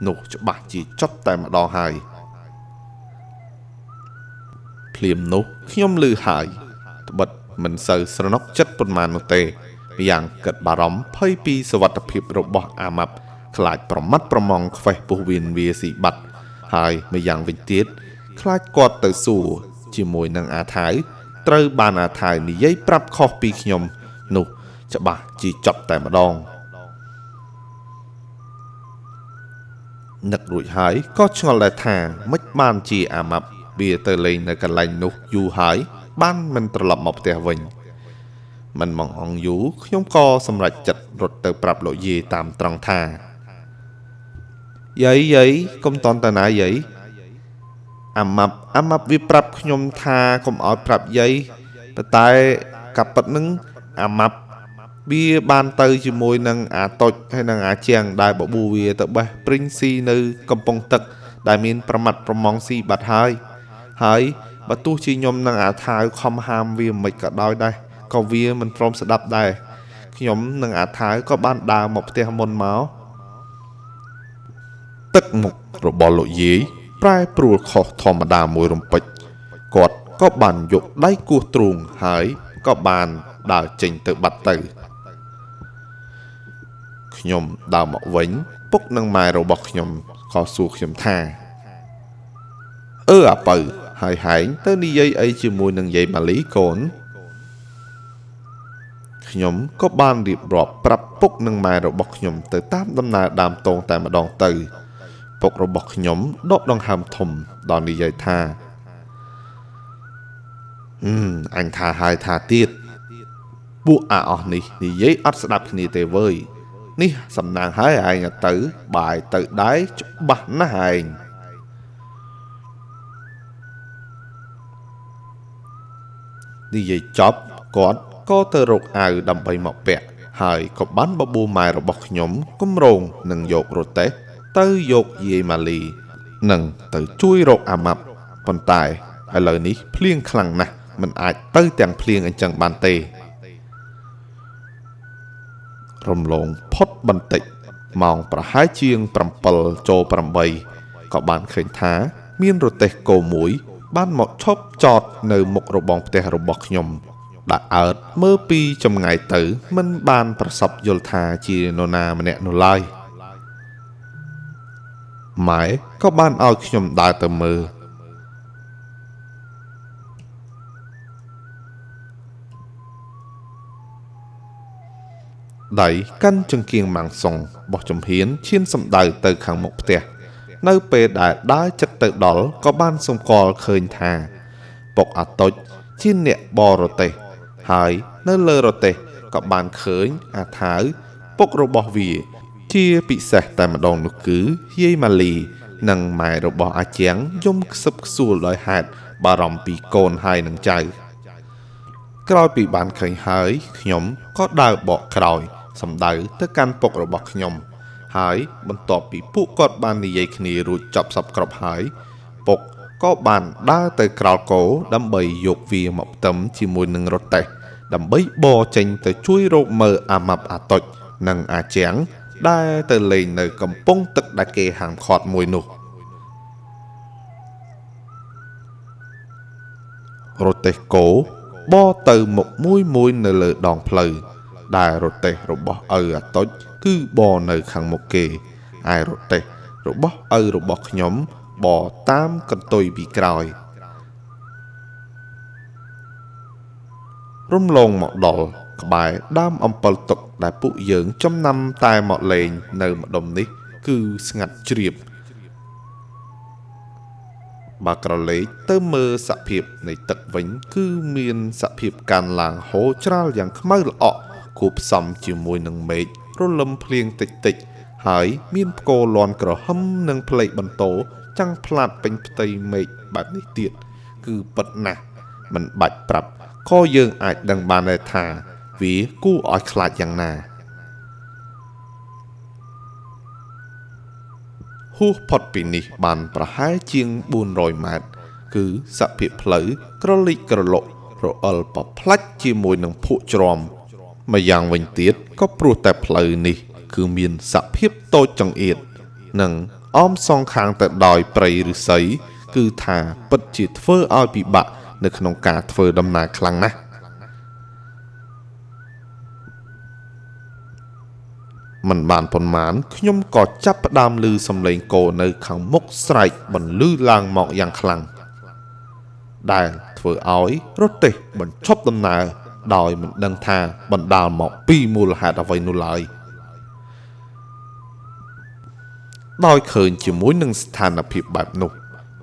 នោះច្បាស់ជាចប់តែម្ដងហើយភ្លាមនោះខ្ញុំឮហើយត្បិតមិនសូវស្រណុកចិត្តប៉ុន្មាននោះទេម្យ៉ាងគិតបារម្ភភ័យពីសុវត្ថិភាពរបស់អាម៉ាប់ខ្លាចប្រមាត់ប្រមងខ្វេះពោះវៀនវាស៊ីបាត់ហើយម្យ៉ាងវិញទៀតខ្លាចគាត់ទៅសួរជាមួយនឹងអាថៅត្រូវបានអាថៅនិយាយប្រាប់ខុសពីខ្ញុំនោះច្បាស់ជាចប់តែម្ដង នឹករួចហើយក៏ឆ្ងល់ដែរថាមិនបានជាអាម៉ាប់វាទៅលេងនៅកន្លែងនោះយូរហើយបានមិនត្រឡប់មកផ្ទះវិញមិនមកអង្គយូរខ្ញុំក៏សម្រេចចិត្តរត់ទៅប្រាប់លោកយាយតាមត្រង់ថាយាយយាយកុំតន់តាណាយាយអាម៉ាប់វាប្រាប់ខ្ញុំថាកុំឲ្យប្រាប់យាយប៉ុន្តែកាពិតនឹងអាម៉ាប់វាបានទៅជាមួយនឹងអាតុចហើយនឹងអាជាងដែលបបួវាទៅបេះព្រីងស៊ីនៅកំពង់ទឹកដែលមានប្រមាត់ប្រម៉ងស៊ីបាត់ហើយហើយបើទោះជាខ្ញុំនឹងអាថាវខំហាមវាមិនក៏ដោយដែរក៏វាមិនព្រមស្ដាប់ដែរខ្ញុំនឹងអាថាវក៏បានដើរមកផ្ទះមុនមកទឹកមុខរបស់លោកយាយប្រែប្រួលខុសធម្មតាមួយរំពេចគាត់ក៏បានយកដៃគោះទ្រូងហើយក៏បានដើរចេញទៅបាត់ទៅខ្ញុំដើរមកវិញពុកនិងម៉ែរបស់ខ្ញុំក៏សួរខ្ញុំថាអឺអាពៅហើយហែងទៅនិយាយអីជាមួយនឹងយាយម៉ាលីកូនខ្ញុំក៏បានរៀបរាប់ប្រាប់ពុកនិងម៉ែរបស់ខ្ញុំទៅតាមដំណើរដើមតងតែម្ដងទៅពុករបស់ខ្ញុំដកដង្ហើមធំដល់និយាយថាអញថាហើយថាទៀតពួកអាអស់នេះនិយាយអត់ស្ដាប់គ្នាទេវើយនេះសំណាងហើយឯងទៅបាយទៅដែរច្បាស់ណាស់ឯងនិយាយចប់គាត់ក៏ទៅរកអាវដើម្បីមកពាក់ហើយក៏បានបបួលម៉ែរបស់ខ្ញុំគម្រោងនឹងយករទេះទៅយកយាយម៉ាលីនិងទៅជួយរកអាម៉ាប់ប៉ុន្តែឥឡូវនេះភ្លៀងខ្លាំងណាស់មិនអាចទៅទាំងភ្លៀងអញ្ចឹងបានទេរំលងផុតបន្តិចម៉ោងប្រហែលជាង7ចូល8ក៏បានឃើញថាមានរទេះគោមួយបានមកឈប់ចតនៅមុខរបងផ្ទះរបស់ខ្ញុំដែលអើតមើលពីចម្ងាយទៅមិនបានប្រសពយល់ថាជានរណាម្នាក់នោះឡើយម៉ែក៏បានឲ្យខ្ញុំដើរទៅមើលដៃកាន់ចង្គៀងម៉ាំងសុងបោះជំហានឈានសំដៅទៅខាងមុខផ្ទះនៅពេលដែលដើរចិត្តទៅដល់ក៏បានសម្គាល់ឃើញថាពុកអាតុចជាអ្នកបរទេះហើយនៅលើរទេះក៏បានឃើញអាថាវពុករបស់វាជាពិសេសតែម្ដងនោះគឺយាយម៉ាលីនិងម៉ែរបស់អាជាងយំខ្សឹបខ្សួលដោយហេតុបារម្ភពីកូនហើយនឹងចៅក្រោយពីបានឃើញហើយខ្ញុំក៏ដើរបកក្រោយសំដៅទៅកាន់ពុករបស់ខ្ញុំហើយបន្ទាប់ពីពួកគាត់បាននិយាយគ្នារួចចប់សពគ្រប់ហើយពុកក៏បានដើរទៅក្រោលគោដើម្បីយកវាមកផ្ទឹមជាមួយនឹងរទេះដើម្បីបរចេញទៅជួយរកមើលអាម៉ាប់អាតុចនិងអាជាងដែលទៅលេងនៅកំពង់ទឹកដែលគេហាមឃាត់មួយនោះរទេះគោបរទៅមុខមួយមួយនៅលើដងផ្លូវដែលរទេះរបស់ឪអាតុចគឺបរនៅខាងមុខគេឯរទេះរបស់ឪរបស់ខ្ញុំបរតាមកន្ទុយពីក្រោយរំលងមកដល់ក្បែរដើមអំពិលទុកដែលពួកយើងចំណាំតែមកលេងនៅម្ដុំនេះគឺស្ងាត់ជ្រាបបើក្រឡេកទៅមើលសភាពនៃទឹកវិញគឺមានសភាពកានឡើងហូរច្រាលយ៉ាងខ្មៅល្អក់គួបផ្សំជាមួយនឹងមេឃរលឹមភ្លៀងតិចតិចហើយមានផ្គរលាន់ក្រហមនិងផ្លេកបន្ទោចាំងផ្លាតពេញផ្ទៃមេឃបែបនេះទៀតគឺពិតណាស់មិនបាច់ប្រាប់ក៏យើងអាចដឹងបានដែរថាវាគួរឲ្យខ្លាចយ៉ាងណាហួសផុតពីនេះបានប្រហែលជាង400ម៉ែត្រគឺសភាពផ្លូវក្រលិចក្រលុករអិលបផ្លាច់ជាមួយនឹងភក់ជ្រាំម្យ៉ាងវិញទៀតក៏ព្រោះតែផ្លូវនេះគឺមានសភាពតូចចង្អៀតនិងអមសងខាងទៅដោយព្រៃឫស្សីគឺថាពិតជាធ្វើឲ្យពិបាកនៅក្នុងការធ្វើដំណើរខ្លាំងណាស់មិនបានប៉ុន្មានខ្ញុំក៏ចាប់ផ្ដើមឮសំឡេងគោនៅខាងមុខស្រែកបន្លឺឡើងមកយ៉ាងខ្លាំងដែលធ្វើឲ្យរទេះបញ្ឈប់ដំណើរដោយមិនដឹងថាបណ្ដាលមកពីមូលហេតុអ្វីនោះឡើយ ដោយឃើញជាមួយនឹងស្ថានភាពបែបនោះ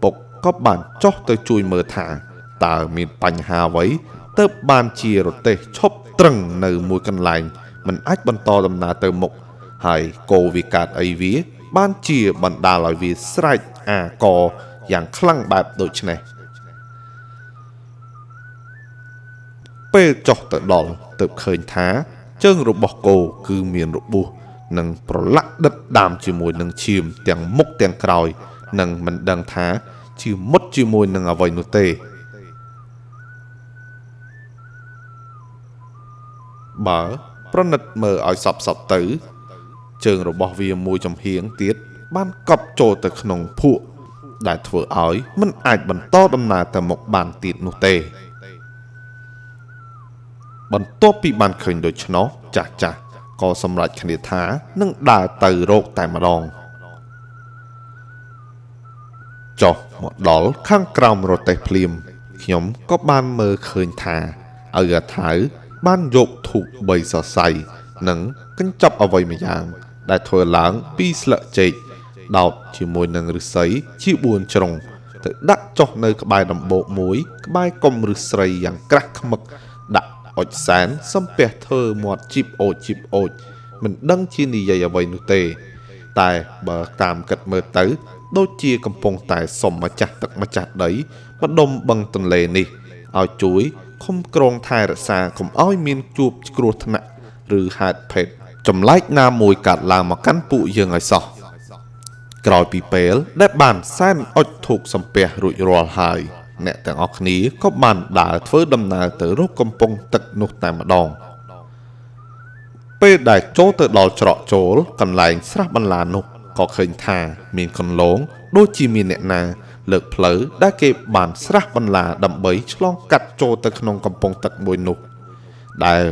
ពុកក៏បានចុះទៅជួយមើលថាតើមានបញ្ហាអ្វីទើបបានជារទេះឈប់ត្រឹងនៅមួយកន្លែងមិនអាចបន្តដំណើរទៅមុខហើយគោវាកើតអីវាបានជាបណ្ដាលឲ្យវាស្រែកអាកយ៉ាងខ្លាំងបែបដូចនេះពេលចុះទៅដល់ទើបឃើញថាជើងរបស់គោគឺមានរបួសនិងប្រឡាក់ដិតដាមជាមួយនឹងឈាមទាំងមុខទាំងក្រោយនិងមិនដឹងថាជាមុតជាមួយនឹងអ្វីនោះទេបើប្រណិតមើលឲ្យសពៗទៅជើងរបស់វាមួយចំហៀងទៀតបានកប់ចូលទៅក្នុងភក់ដែលធ្វើឲ្យមិនអាចបន្តដំណើរទៅមុខបានទៀតនោះទេបន្ទាប់ពីបានឃើញដូច្នោះចាស់ៗក៏សម្រេចគ្នាថានឹងដើរទៅរកតែម្ដងចុះមកដល់ខាងក្រោមរទេះភ្លាមខ្ញុំក៏បានមើលឃើញថាឪអាថៅបានយកធូប3សរសៃនិងកញ្ចប់អ្វីម្យ៉ាងដែលធ្វើឡើងពីស្លឹកចេកដោតជាមួយនឹងឫស្សីជា4ជ្រុងទៅដាក់ចុះនៅក្បែរដំបូកមួយក្បែរកុំឫស្សីយ៉ាងក្រាស់ខ្មឹកដាក់អុចសែនសំពះធ្វើមាត់ជីបអូចជីបអូចមិនដឹងជានិយាយអ្វីនោះទេតែបើតាមគិតមើលទៅដូចជាកំពុងតែសុំម្ចាស់ទឹកម្ចាស់ដីម្ដុំបឹងទន្លេនេះឲ្យជួយឃុំក្រងថែរក្សាកុំឲ្យមានជួបគ្រោះថ្នាក់ឬហេតុភេទចម្លែកណាមួយកាត់ឡើងមកកាន់ពួកយើងឲ្យសោះក្រោយពីពេលដែលបានសែនអុជធូបសំពះរួចរាល់ហើយអ្នកទាំងអស់គ្នាក៏បានដើរធ្វើដំណើរទៅរកកំពង់ទឹកនោះតែម្ដងពេលដែលចូលទៅដល់ច្រកចូលកន្លែងស្រះបន្លានោះក៏ឃើញថាមានកន្លងដូចជាមានអ្នកណាលើកផ្លូវដែលគេបានស្រះបន្លាដើម្បីឆ្លងកាត់ចូលទៅក្នុងកំពង់ទឹកមួយនោះដែល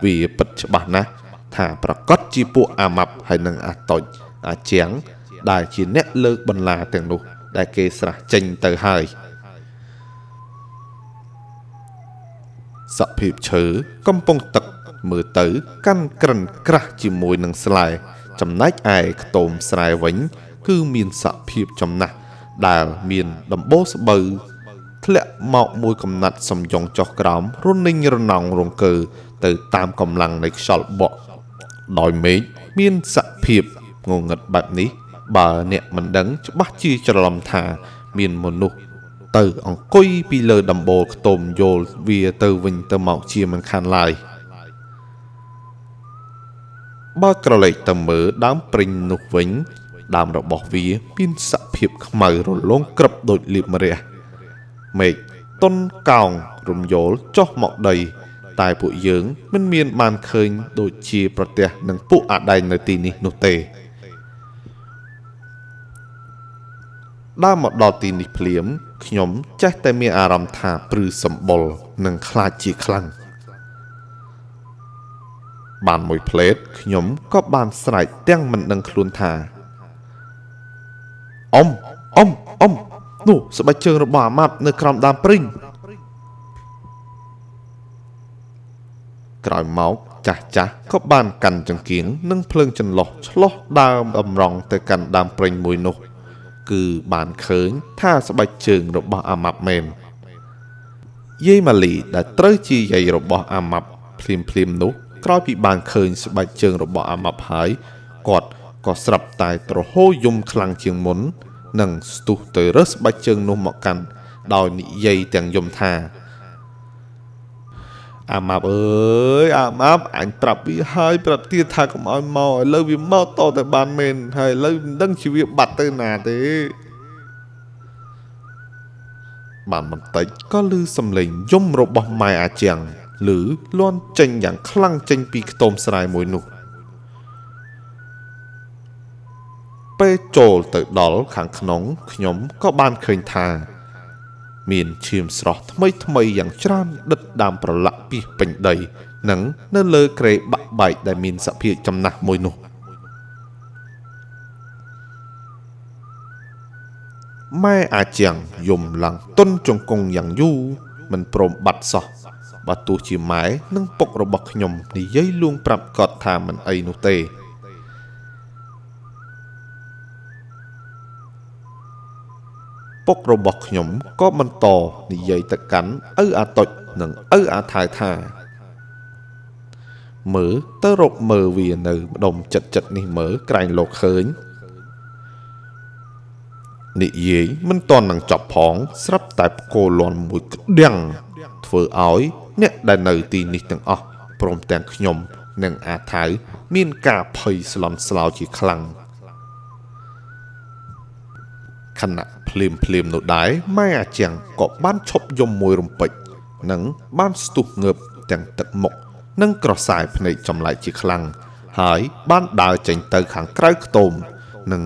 វាពិតច្បាស់ណាស់ថាប្រកាសជាពួកអាម៉ាប់ហើយនិងអាតុចអាជាងដែលជាអ្នកលើកបន្លាទាំងនោះដែលគេស្រះចេញទៅហើយសភាពឈើកំពង់ទឹកមើលទៅកាន់ក្រិនក្រាស់ជាមួយនឹងស្លែចំណែកឯខ្ទមស្រែវិញគឺមានសភាពចំណាស់ដែលមានដំបូលស្បូវធ្លាក់មកមួយកំណាត់សំយងចុះក្រោមរនិញរណងរង្គើទៅតាមកម្លាំងនៃខ្យល់បក់ដោយមេឃមានសភាពងងឹតបែបនេះបើអ្នកមិនដឹងច្បាស់ជាច្រឡំថាមានមនុស្សទៅអង្គុយពីលើដំបូលខ្ទមយល់វាទៅវិញទៅមកជាមិនខានឡើយបើក្រឡេកទៅមើលដើមព្រិញនោះវិញដើមរបស់វាមានសភាពខ្មៅរលោងក្រឹបដូចលាបម្រះមេឃតុនកោងរំយោលចុះមកដីតែពួកយើងមិនមានបានឃើញដូចជាប្រទះនឹងពួកអាដែងនៅទីនេះនោះទេដើរមកដល់ទីនេះភ្លាមខ្ញុំចេះតែមានអារម្មណ៍ថាព្រឺសម្បុរនិងខ្លាចជាខ្លាំងបានមួយផ្លេតខ្ញុំក៏បានស្រែកទាំងមិនដឹងខ្លួនថាអ៊ំអ៊ំអ៊ំនោះស្បែកជើងរបស់អាម៉ាប់នៅក្រោមដើមព្រីងក្រោយមកចាស់ៗក៏បានកាន់ចង្គៀងនិងភ្លើងចន្លោះឆ្លោះដើមតម្រង់ទៅកាន់ដើមព្រីងមួយនោះគឺបានឃើញថាស្បែកជើងរបស់អាម៉ាប់មែនយាយម៉ាលីដែលត្រូវជាយាយរបស់អាម៉ាប់ភ្លាមៗនោះក្រោយពីបានឃើញស្បែកជើងរបស់អាម៉ាប់ហើយគាត់ក៏ស្រាប់តែទ្រហោយំខ្លាំងជាងមុននិងស្ទុះទៅរើសស្បែកជើងនោះមកកាន់ដោយនិយាយទាំងយំថាអាម៉ាប់អើយអាម៉ាប់អញប្រាប់វាហើយប្រាប់ទៀតថាកុំឲ្យមកឥឡូវវាមកតតែបានមែនហើយឥឡូវមិនដឹងជាវាបាត់ទៅណាទេបានបន្តិចក៏ឮសំឡេងយំរបស់ម៉ែអាជាងឬលាន់ចេញយ៉ាងខ្លាំងចេញពីខ្ទមស្រែមួយនោះពេលចូលទៅដល់ខាងក្នុងខ្ញុំក៏បានឃើញថាមានឈាមស្រស់ថ្មីៗយ៉ាងច្រើនដិតដើមប្រឡាក់ពីពេញដីនិងនៅលើគ្រែបាក់បែកដែលមានសភាពចំណាស់មួយនោះម៉ែអាជាងយំឡើងទន់ជង្គង់យ៉ាងយូរមិនព្រមបាត់សោះបើទោះជាម៉ែនិងពុករបស់ខ្ញុំនិយាយលួងប្រាប់គាត់ថាមិនអីនោះទេ ពុករបស់ខ្ញុំក៏បន្តនិយាយទៅកាន់ឪអាតុចនិងឪអាថៅថាមើលទៅរកមើលវានៅម្ដុំចិត្តចិត្តនេះមើលក្រែងលោកឃើញនិយាយមិនទាន់នឹងចប់ផងស្រាប់តែផ្គរលាន់មួយក្ដៀងធ្វើឲ្យអ្នកដែលនៅទីនេះទាំងអស់ព្រមទាំងខ្ញុំនិងអាថៅមានការភ័យស្លន់ស្លោជាខ្លាំងខណៈភ្លាមភ្លាមនោះដែរម៉ែអាជាងក៏បានឈប់យំមួយរំពេចនិងបានស្ទុះងើបទាំងទឹកមុខនិងក្រសែភ្នែកចម្លែកជាខ្លាំងហើយបានដើរចេញទៅខាងក្រៅខ្ទមនិង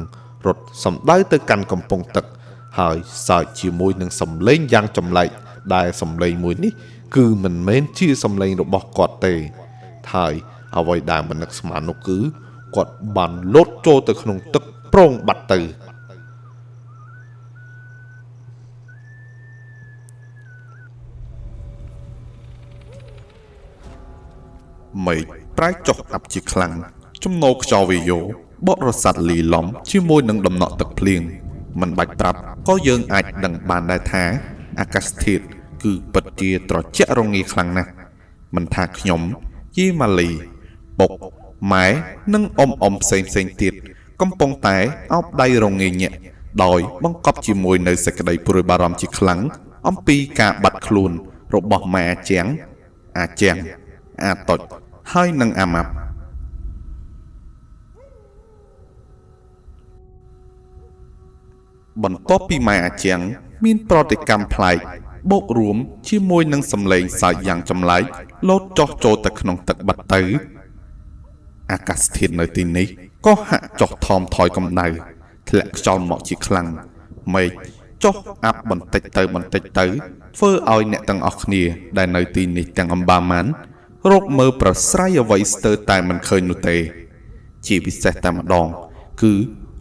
រត់សំដៅទៅកាន់កំពង់ទឹកហើយសើចជាមួយនឹងសំឡេងយ៉ាងចម្លែកដែលសំឡេងមួយនេះគឺមិនមែនជាសំឡេងរបស់គាត់ទេហើយអ្វីដែលមិននឹកស្មាននោះគឺគាត់បានលោតចូលទៅក្នុងទឹកប្រងបាត់ទៅមេឃប្រែចុះអាប់ជាខ្លាំងចំណូលខ្យល់វាយោបរិស័ទលីឡំជាមួយនឹងដំណក់ទឹកភ្លៀងមិនបាច់ប្រាប់ក៏យើងអាចដឹងបានដែរថាអាកាសធាតុគឺពិតជាត្រជាក់រងាខ្លាំងណាស់មិនថាខ្ញុំយីម៉ាលីបុកម៉ែនិងអ៊ំផ្សេងផ្សេងទៀតកំពុងតែអោបដៃរងាញាក់ដោយបង្កប់ជាមួយនៅសេចក្តីព្រួយបារម្ភជាខ្លាំងអំពីការបាត់ខ្លួនរបស់ម៉ែអាជាងអាជាងអាតុចហើយនិងអាម៉ាប់បន្ទាប់ពីម៉ែអាជាងមានប្រតិកម្មប្លែកបូករួមជាមួយនឹងសំឡេងសើចយ៉ាងចម្លែកលោតចុះចូលទៅក្នុងទឹកបាត់ទៅអាកាសធាតុនៅទីនេះក៏ហាក់ចុះថមថយកម្ដៅធ្លាក់ខ្យល់មកជាខ្លាំងមេឃចុះអាប់បន្តិចទៅបន្តិចទៅធ្វើឲ្យអ្នកទាំងអស់គ្នាដែលនៅទីនេះទាំងអម្បាម៉ានរកមើលប្រស្រ័យអ្វីស្ទើរតែមិនឃើញនោះទេជាពិសេសតែម្ដងគឺ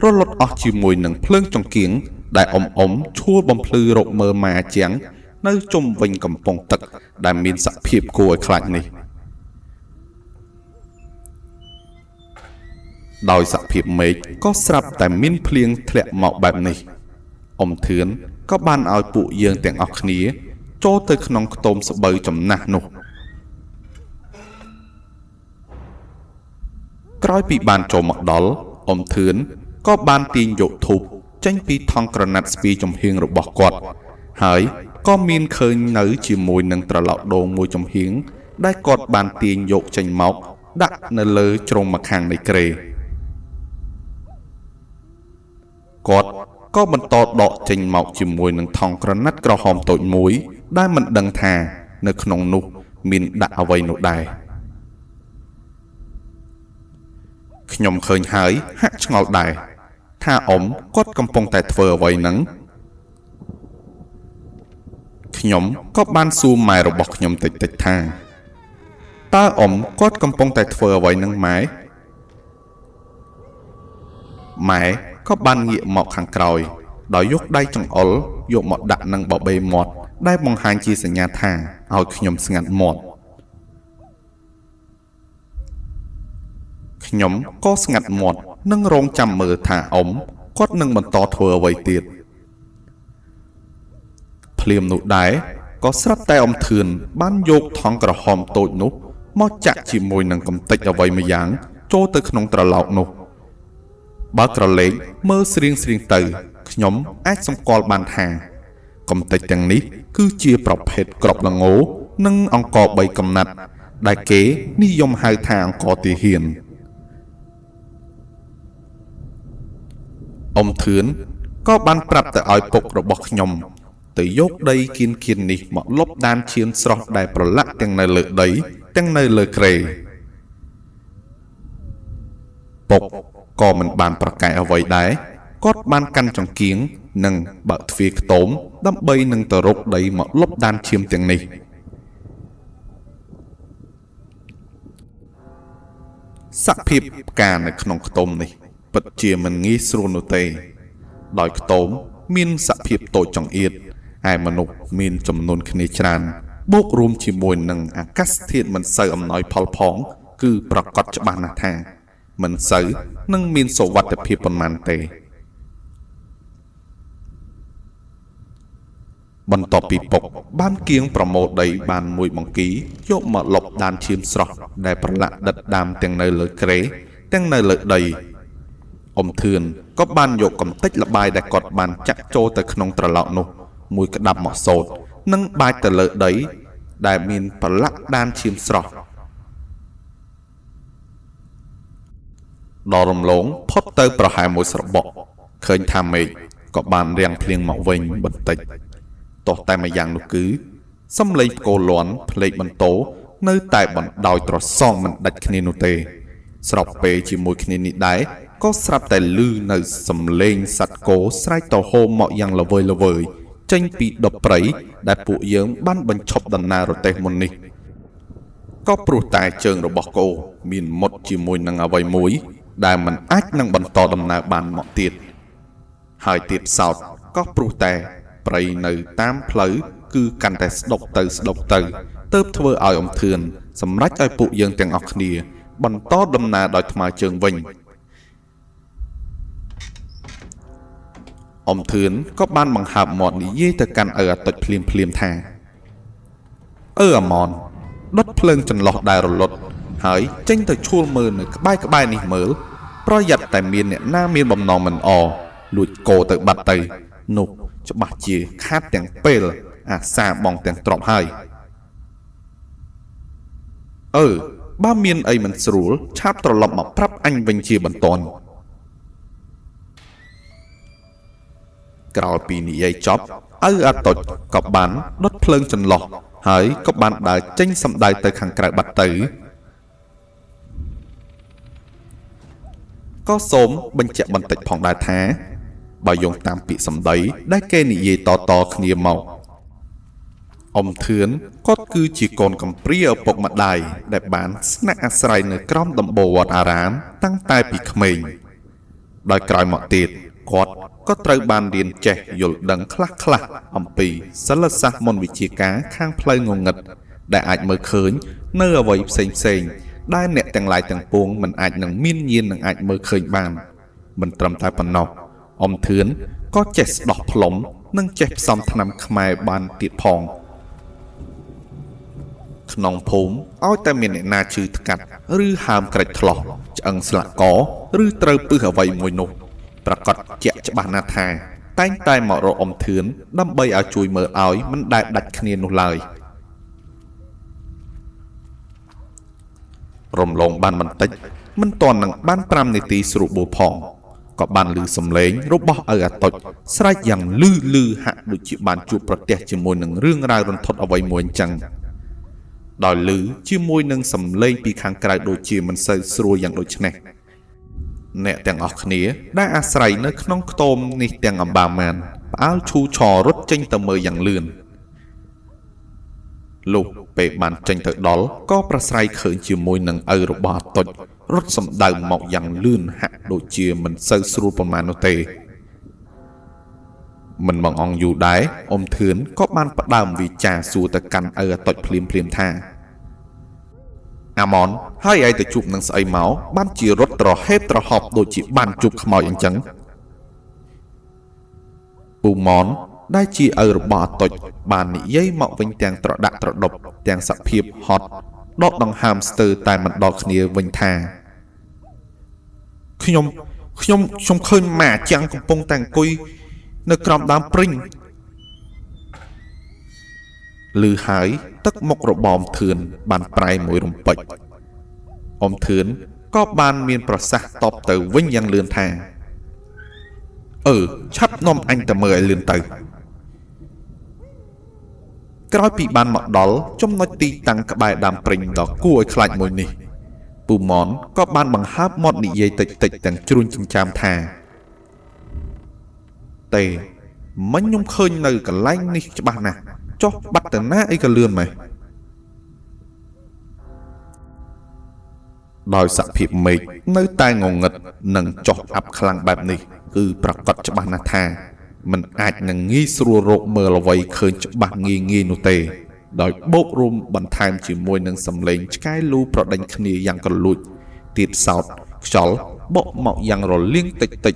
រលត់អស់ជាមួយនឹងភ្លើងចង្គៀងដែលអ៊ំឈួលបំភ្លឺរកមើលម៉ែអាជាងនៅជុំវិញកំពង់ទឹកដែលមានសភាពគួរឲ្យខ្លាចនេះដោយសភាពមេឃក៏ស្រាប់តែមានភ្លៀងធ្លាក់មកបែបនេះអ៊ំធឿនក៏បានឲ្យពួកយើងទាំងអស់គ្នាចូលទៅក្នុងខ្ទមស្បូវចំណាស់នោះក្រោយពីបានចូលមកដល់អ៊ំធឿនក៏បានទាញយកធូបចេញពីថង់ក្រណាត់ស្ពីចំហៀងរបស់គាត់ហើយក៏មានឃើញនៅជាមួយនឹងត្រឡោកដូងមួយចំហៀងដែលគាត់បានទាញយកចេញមកដាក់នៅលើជ្រុងម្ខាងនៃគ្រែគាត់ក៏បន្តដកចេញមកជាមួយនឹងថង់ក្រណាត់ក្រហមតូចមួយដែលមិនដឹងថានៅក្នុងនោះមានដាក់អ្វីនោះដែរខ្ញុំឃើញហើយហាក់ឆ្ងល់ដែរថាអ៊ំគាត់កំពុងតែធ្វើអ្វីហ្នឹងខ្ញុំក៏បានសួរម៉ែរបស់ខ្ញុំតិចតិចថាតើអ៊ំគាត់កំពុងតែធ្វើអ្វីហ្នឹងម៉ែម៉ែក៏បានងាកមកខាងក្រោយដោយយកដៃចង្អុលយកមកដាក់នឹងបបេមាត់ដែលបង្ហាញជាសញ្ញាថាឲ្យខ្ញុំស្ងាត់មាត់ខ្ញុំក៏ស្ងាត់មាត់និងរងចាំមើលថាអ៊ំគាត់នឹងបន្តធ្វើអ្វីទៀតភ្លាមនោះដែរក៏ស្រាប់តែអ៊ំធឿនបានយកថង់ក្រហមតូចនោះមកចាក់ជាមួយនឹងកំទេចអ្វីមួយយ៉ាងចូលទៅក្នុងត្រឡោកនោះបើក្រឡេកមើលស្រៀងស្រៀងទៅខ្ញុំអាចសម្គាល់បានថាកំទេចទាំងនេះគឺជាប្រភេទក្របល្ងនិងអង្ករ3កំណាត់ដែលគេនិយមហៅថាអង្ករទាហានអ៊ំធឿនក៏បានប្រាប់ទៅឲ្យពុករបស់ខ្ញុំទៅយកដីគៀនគៀននេះមកលុបដានឈាមស្រស់ដែលប្រឡាក់ទាំងនៅលើដីទាំងនៅលើគ្រែពុកក៏មិនបានប្រកែកអ្វីដែរគាត់បានកាន់ចង្គៀងនិងបើកទ្វារខ្ទមដើម្បីនឹងទៅរកដីមកលុបដានឈាមទាំងនេះសភាពផ្កានៅក្នុងខ្ទមនេះពិតជាមិនងាយស្រួលនោះទេដោយខ្ទមមានសភាពតូចចង្អៀតឯមនុស្សមានចំនួនគ្នាច្រើនបូករួមជាមួយនឹងអាកាសធាតុមិនសូវអំណោយផលផងគឺប្រកាសច្បាស់ណាស់ថាមិនសូវនឹងមានសុវត្ថិភាពប៉ុន្មានទេ បន្ទាប់ពីពុកបានគៀងប្រមូលដីបានមួយបង្គីយកមកលុបដានឈាមស្រស់ដែលប្រឡាក់ដិតដាមទាំងនៅលើគ្រែទាំងនៅលើដីអ៊ំធឿនក៏បានយកកំទេចល្បាយដែលគាត់បានចាក់ចូលទៅក្នុងត្រឡោកនោះមួយក្តាប់មកសូត្រនិងបាចទៅលើដីដែលមានប្រឡាក់ដានឈាមស្រស់ដល់រំលងផុតទៅប្រហែលមួយស្របក់ឃើញថាមេឃក៏បានរាំងភ្លៀងមកវិញបន្តិចទោះតែម្យ៉ាងនោះគឺសំឡេងផ្គរលាន់ភ្លេចបន្ទោនៅតែបណ្ដោយត្រសងមិនដាច់គ្នានោះទេស្របពេលជាមួយគ្នានេះដែរក៏ស្រាប់តែឮនៅសំឡេងសត្វគោស្រែកទៅហូរមកយ៉ាងល្វើយល្វើយចេញពីដបព្រៃដែលពួកយើងបានបញ្ឈប់ដំណើររទេះមុននេះក៏ព្រោះតែជើងរបស់គោមានមុតជាមួយនឹងអ្វីមួយដែលមិនអាចនឹងបន្តដំណើរបានមកទៀតហើយទៀតសោតក៏ព្រោះតែព្រៃនៅតាមផ្លូវគឺកាន់តែស្ដុកទៅស្ដុកទៅទើបធ្វើឲ្យអ៊ំធឿនសម្រេចឲ្យពួកយើងទាំងអស់គ្នាបន្តដំណើរដោយថ្មើរជើងវិញអ៊ំធឿនក៏បានបង្ហើបមាត់និយាយទៅកាន់ឪអាតុចភ្លាមភ្លាមថាឪអាម៉នដុតភ្លើងចន្លោះដែលរលត់ហើយចេញទៅឈួលមើលនៅក្បែរក្បែរនេះមើលប្រយ័ត្នតែមានអ្នកណាមានបំណងមិនអលួចគោទៅបាត់ទៅនោះច្បាស់ជាខាតទាំងពេលអាសាបងទាំងទ្រព្យហើយអឺបើមានអីមិនស្រួលឆាប់ត្រឡប់មកប្រាប់អញវិញជាបន្ទាន់ក្រោយពីនិយាយចប់ឪអាតុចក៏បានដុតភ្លើងចន្លោះហើយក៏បានដើរចេញសម្ដៅទៅខាងក្រៅបាត់ទៅក៏សូមបញ្ជាក់បន្តិចផងដែរថាបើយោងតាមពាក្យសម្ដីដែលគេនិយាយតៗគ្នាមកអ៊ំធឿនគាត់គឺជាកូនកំព្រាឪពុកម្ដាយដែលបានស្នាក់អាស្រ័យនៅក្រោមដំបូលវត្តអារាមតាំងតែពីក្មេងដោយក្រោយមកទៀតគាត់ក៏ត្រូវបានរៀនចេះយល់ដឹងខ្លះៗអំពីសិលសាស្ត្រមន្តវិជ្ជាការខាងផ្លូវងងឹតដែលអាចមើលឃើញនៅអ្វីផ្សេងៗដែលអ្នកទាំងឡាយទាំងពួងមិនអាចនឹងមានញាណនឹងអាចមើលឃើញបានមិនត្រឹមតែប៉ុណ្ណោះអ៊ំធឿនក៏ចេះស្ដោះផ្លុំនិងចេះផ្សំថ្នាំខ្មែរបានទៀតផងក្នុងភូមិឲ្យតែមានអ្នកណាឈឺថ្កាត់ឬហើមក្រិចថ្លោះឆ្អឹងស្លាក់កឬត្រូវពឹសអ្វីមួយនោះប្រកាសជាក់ច្បាស់ណាស់ថាតែងតែមករកអ៊ំធឿនដើម្បីឲ្យជួយមើលឲ្យមិនដែលដាច់គ្នានោះឡើយរំលងបានបន្តិចមិនទាន់នឹងបាន5នាទីស្រួលបួផងក៏បានឮសំឡេងរបស់ឪអាតុចស្រែកយ៉ាងលឺលឺហាក់ដូចជាបានជួបប្រទះជាមួយនឹងរឿងរ៉ាវរន្ធត់អ្វីមួយអញ្ចឹងដោយឮជាមួយនឹងសំឡេងពីខាងក្រៅដូចជាមិនសូវស្រួលយ៉ាងដូចនេះអ្នកទាំងអស់គ្នាដែលអាស្រ័យនៅក្នុងខ្ទមនេះទាំងអំបាម៉ានផ្អើលឈូឆររត់ចេញទៅមើលយ៉ាងលឿនលុះពេលបានចេញទៅដល់ក៏ប្រស្រ័យឃើញជាមួយនឹងឪរបស់អាតុចរត់សម្ដៅមកយ៉ាងលឿនហាក់ដូចជាមិនសូវស្រួលប៉ុន្មាននោះទេមិនបង្អង់យូរដែរអ៊ំធឿនក៏បានផ្ដើមវិចារសួរទៅកាន់ឪអាតុចភ្លាមភ្លាមថាអាម៉នហើយឯងទៅជួបនឹងស្អីមកបានជារត់ត្រហេបត្រហប់ដូចជាបានជួបខ្មោចអញ្ចឹងពូម៉នដែលជាឪរបស់អាតុចបាននិយាយមកវិញទាំងត្រដាក់ត្រដប់ទាំងសភាពហត់ដកដង្ហើមស្ទើរតែមិនដល់គ្នាវិញថាខ្ញុំខ្ញុំខ្ញុំឃើញម៉ាចាំងកំពុងតែអង្គុយនៅក្រោមដើមព្រិញឮហើយទឹកមុខរបមធឿនបានប្រែមួយរំពេចអ៊ំធឿនក៏បានមានប្រសាសន៍តបទៅវិញយ៉ាងលឿនថាអឺឆាប់នាំអញទៅមើលឲ្យលឿនទៅក្រោយពីបានមកដល់ចំណុចទីតាំងក្បែរដើមព្រិញដ៏គួរឲ្យខ្លាចមួយនេះពូម៉នក៏បានបង្ហើបមាត់និយាយតិចតិចទាំងជ្រួញចិញ្ចើមថាទេមិញខ្ញុំឃើញនៅកន្លែងនេះច្បាស់ណាស់ចុះបាត់ទៅណាអីក៏លឿនម៉េះដោយសភាពមេឃនៅតែងងឹតនិងចុះអាប់ខ្លាំងបែបនេះគឺប្រកាសច្បាស់ណាស់ថាមិនអាចនឹងងាយស្រួលរកមើលអ្វីឃើញច្បាស់ងាយងាយនោះទេដោយបូករួមបន្ថែមជាមួយនឹងសំឡេងឆ្កែលូប្រដេញគ្នាយ៉ាងក្រលួចទៀតសោតខ្យល់បក់មកយ៉ាងរលាងតិចតិច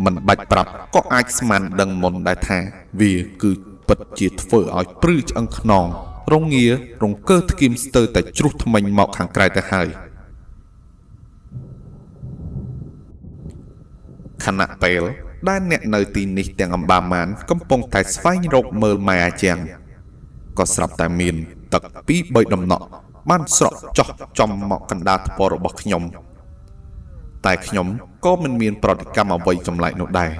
មិនបាច់ប្រាប់ក៏អាចស្មានដឹងមុនដែរថាវាគឺ ពិតជាធ្វើឲ្យព្រឺឆ្អឹងខ្នងរងារង្គើធ្គីមស្ទើរតែជ្រុះធ្មេញមកខាងក្រៅទៅហើយខណៈពេលដែលអ្នកនៅទីនេះទាំងអម្បាម៉ានកំពុងតែស្វែងរកមើលម៉ែអាជាងក៏ស្រាប់តែមានទឹកពីរបីដំណក់បានស្រក់ចោះចំមកកណ្ដាលថ្ពាល់របស់ខ្ញុំតែខ្ញុំក៏មិនមានប្រតិកម្មអ្វីចម្លែកនោះដែរ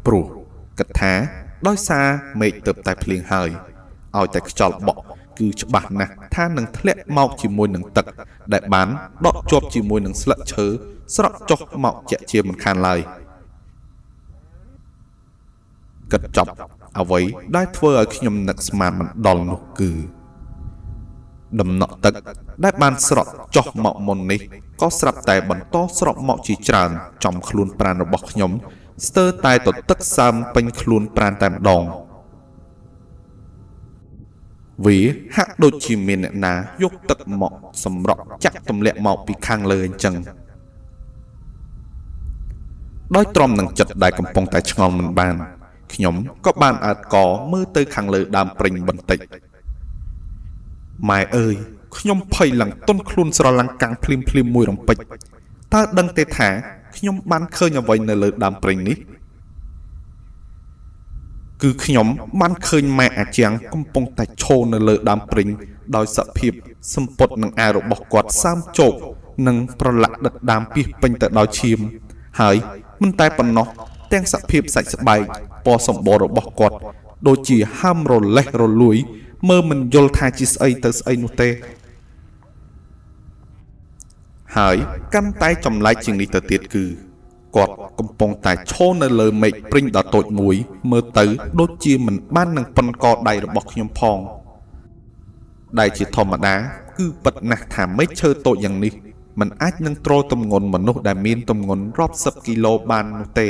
ព្រោះគិតថាដោយសារមេឃទើបតែភ្លៀងហើយឲ្យតែខ្យល់បក់គឺច្បាស់ណាស់ថានឹងធ្លាក់មកជាមួយនឹងទឹកដែលបានដក់ជាប់ជាមួយនឹងស្លឹកឈើស្រក់ចុះមកជាក់ជាមិនខានឡើយគិតចប់អ្វីដែលធ្វើឲ្យខ្ញុំនឹកស្មានមិនដល់នោះគឺដំណក់ទឹកដែលបានស្រក់ចុះមកមុននេះក៏ស្រាប់តែបន្តស្រក់មកជាច្រើនចំខ្លួនប្រាណរបស់ខ្ញុំស្ទើរតែទទឹកសើមពេញខ្លួនប្រាណតែម្ដងវាហាក់ដូចជាមានអ្នកណាយកទឹកមកសម្រក់ចាក់ទម្លាក់មកពីខាងលើអញ្ចឹងដោយទ្រាំនឹងចិត្តដែលកំពុងតែឆ្ងល់មិនបានខ្ញុំក៏បានអើតកមើលទៅខាងលើដើមព្រិញបន្តិចម៉ែអើយខ្ញុំភ័យឡើងទន់ខ្លួនស្រឡាំងកាំងភ្លាមភ្លាមមួយរំពេចតើដឹងទេថាខ្ញុំបានឃើញអ្វីនៅលើដើមព្រិញនេះគឺខ្ញុំបានឃើញម៉ែអាជាងកំពុងតែឈរនៅលើដើមព្រិញដោយសភាពសម្ពុតនឹងអាវរបស់គាត់សើមជោកនិងប្រឡាក់ដិតដើមពីពេញទៅដោយឈាមហើយមិនតែប៉ុណ្ណោះទាំងសភាពសាច់ស្បែកពណ៌សម្បុររបស់គាត់ដូចជាហើមរលេះរលួយមើលមិនយល់ថាជាស្អីទៅស្អីនោះទេហើយកាន់តែចម្លែកជាងនេះទៅទៀតគឺគាត់កំពុងតែឈរនៅលើមេឃព្រិញដ៏តូចមួយមើលទៅដូចជាមិនបាននឹងប៉ុនកដៃរបស់ខ្ញុំផងដែលជាធម្មតាគឺពិតណាស់ថាមេឃឈើតូចយ៉ាងនេះមិនអាចនឹងទ្រទម្ងន់មនុស្សដែលមានទម្ងន់រាប់សិបគីឡូបាននោះទេ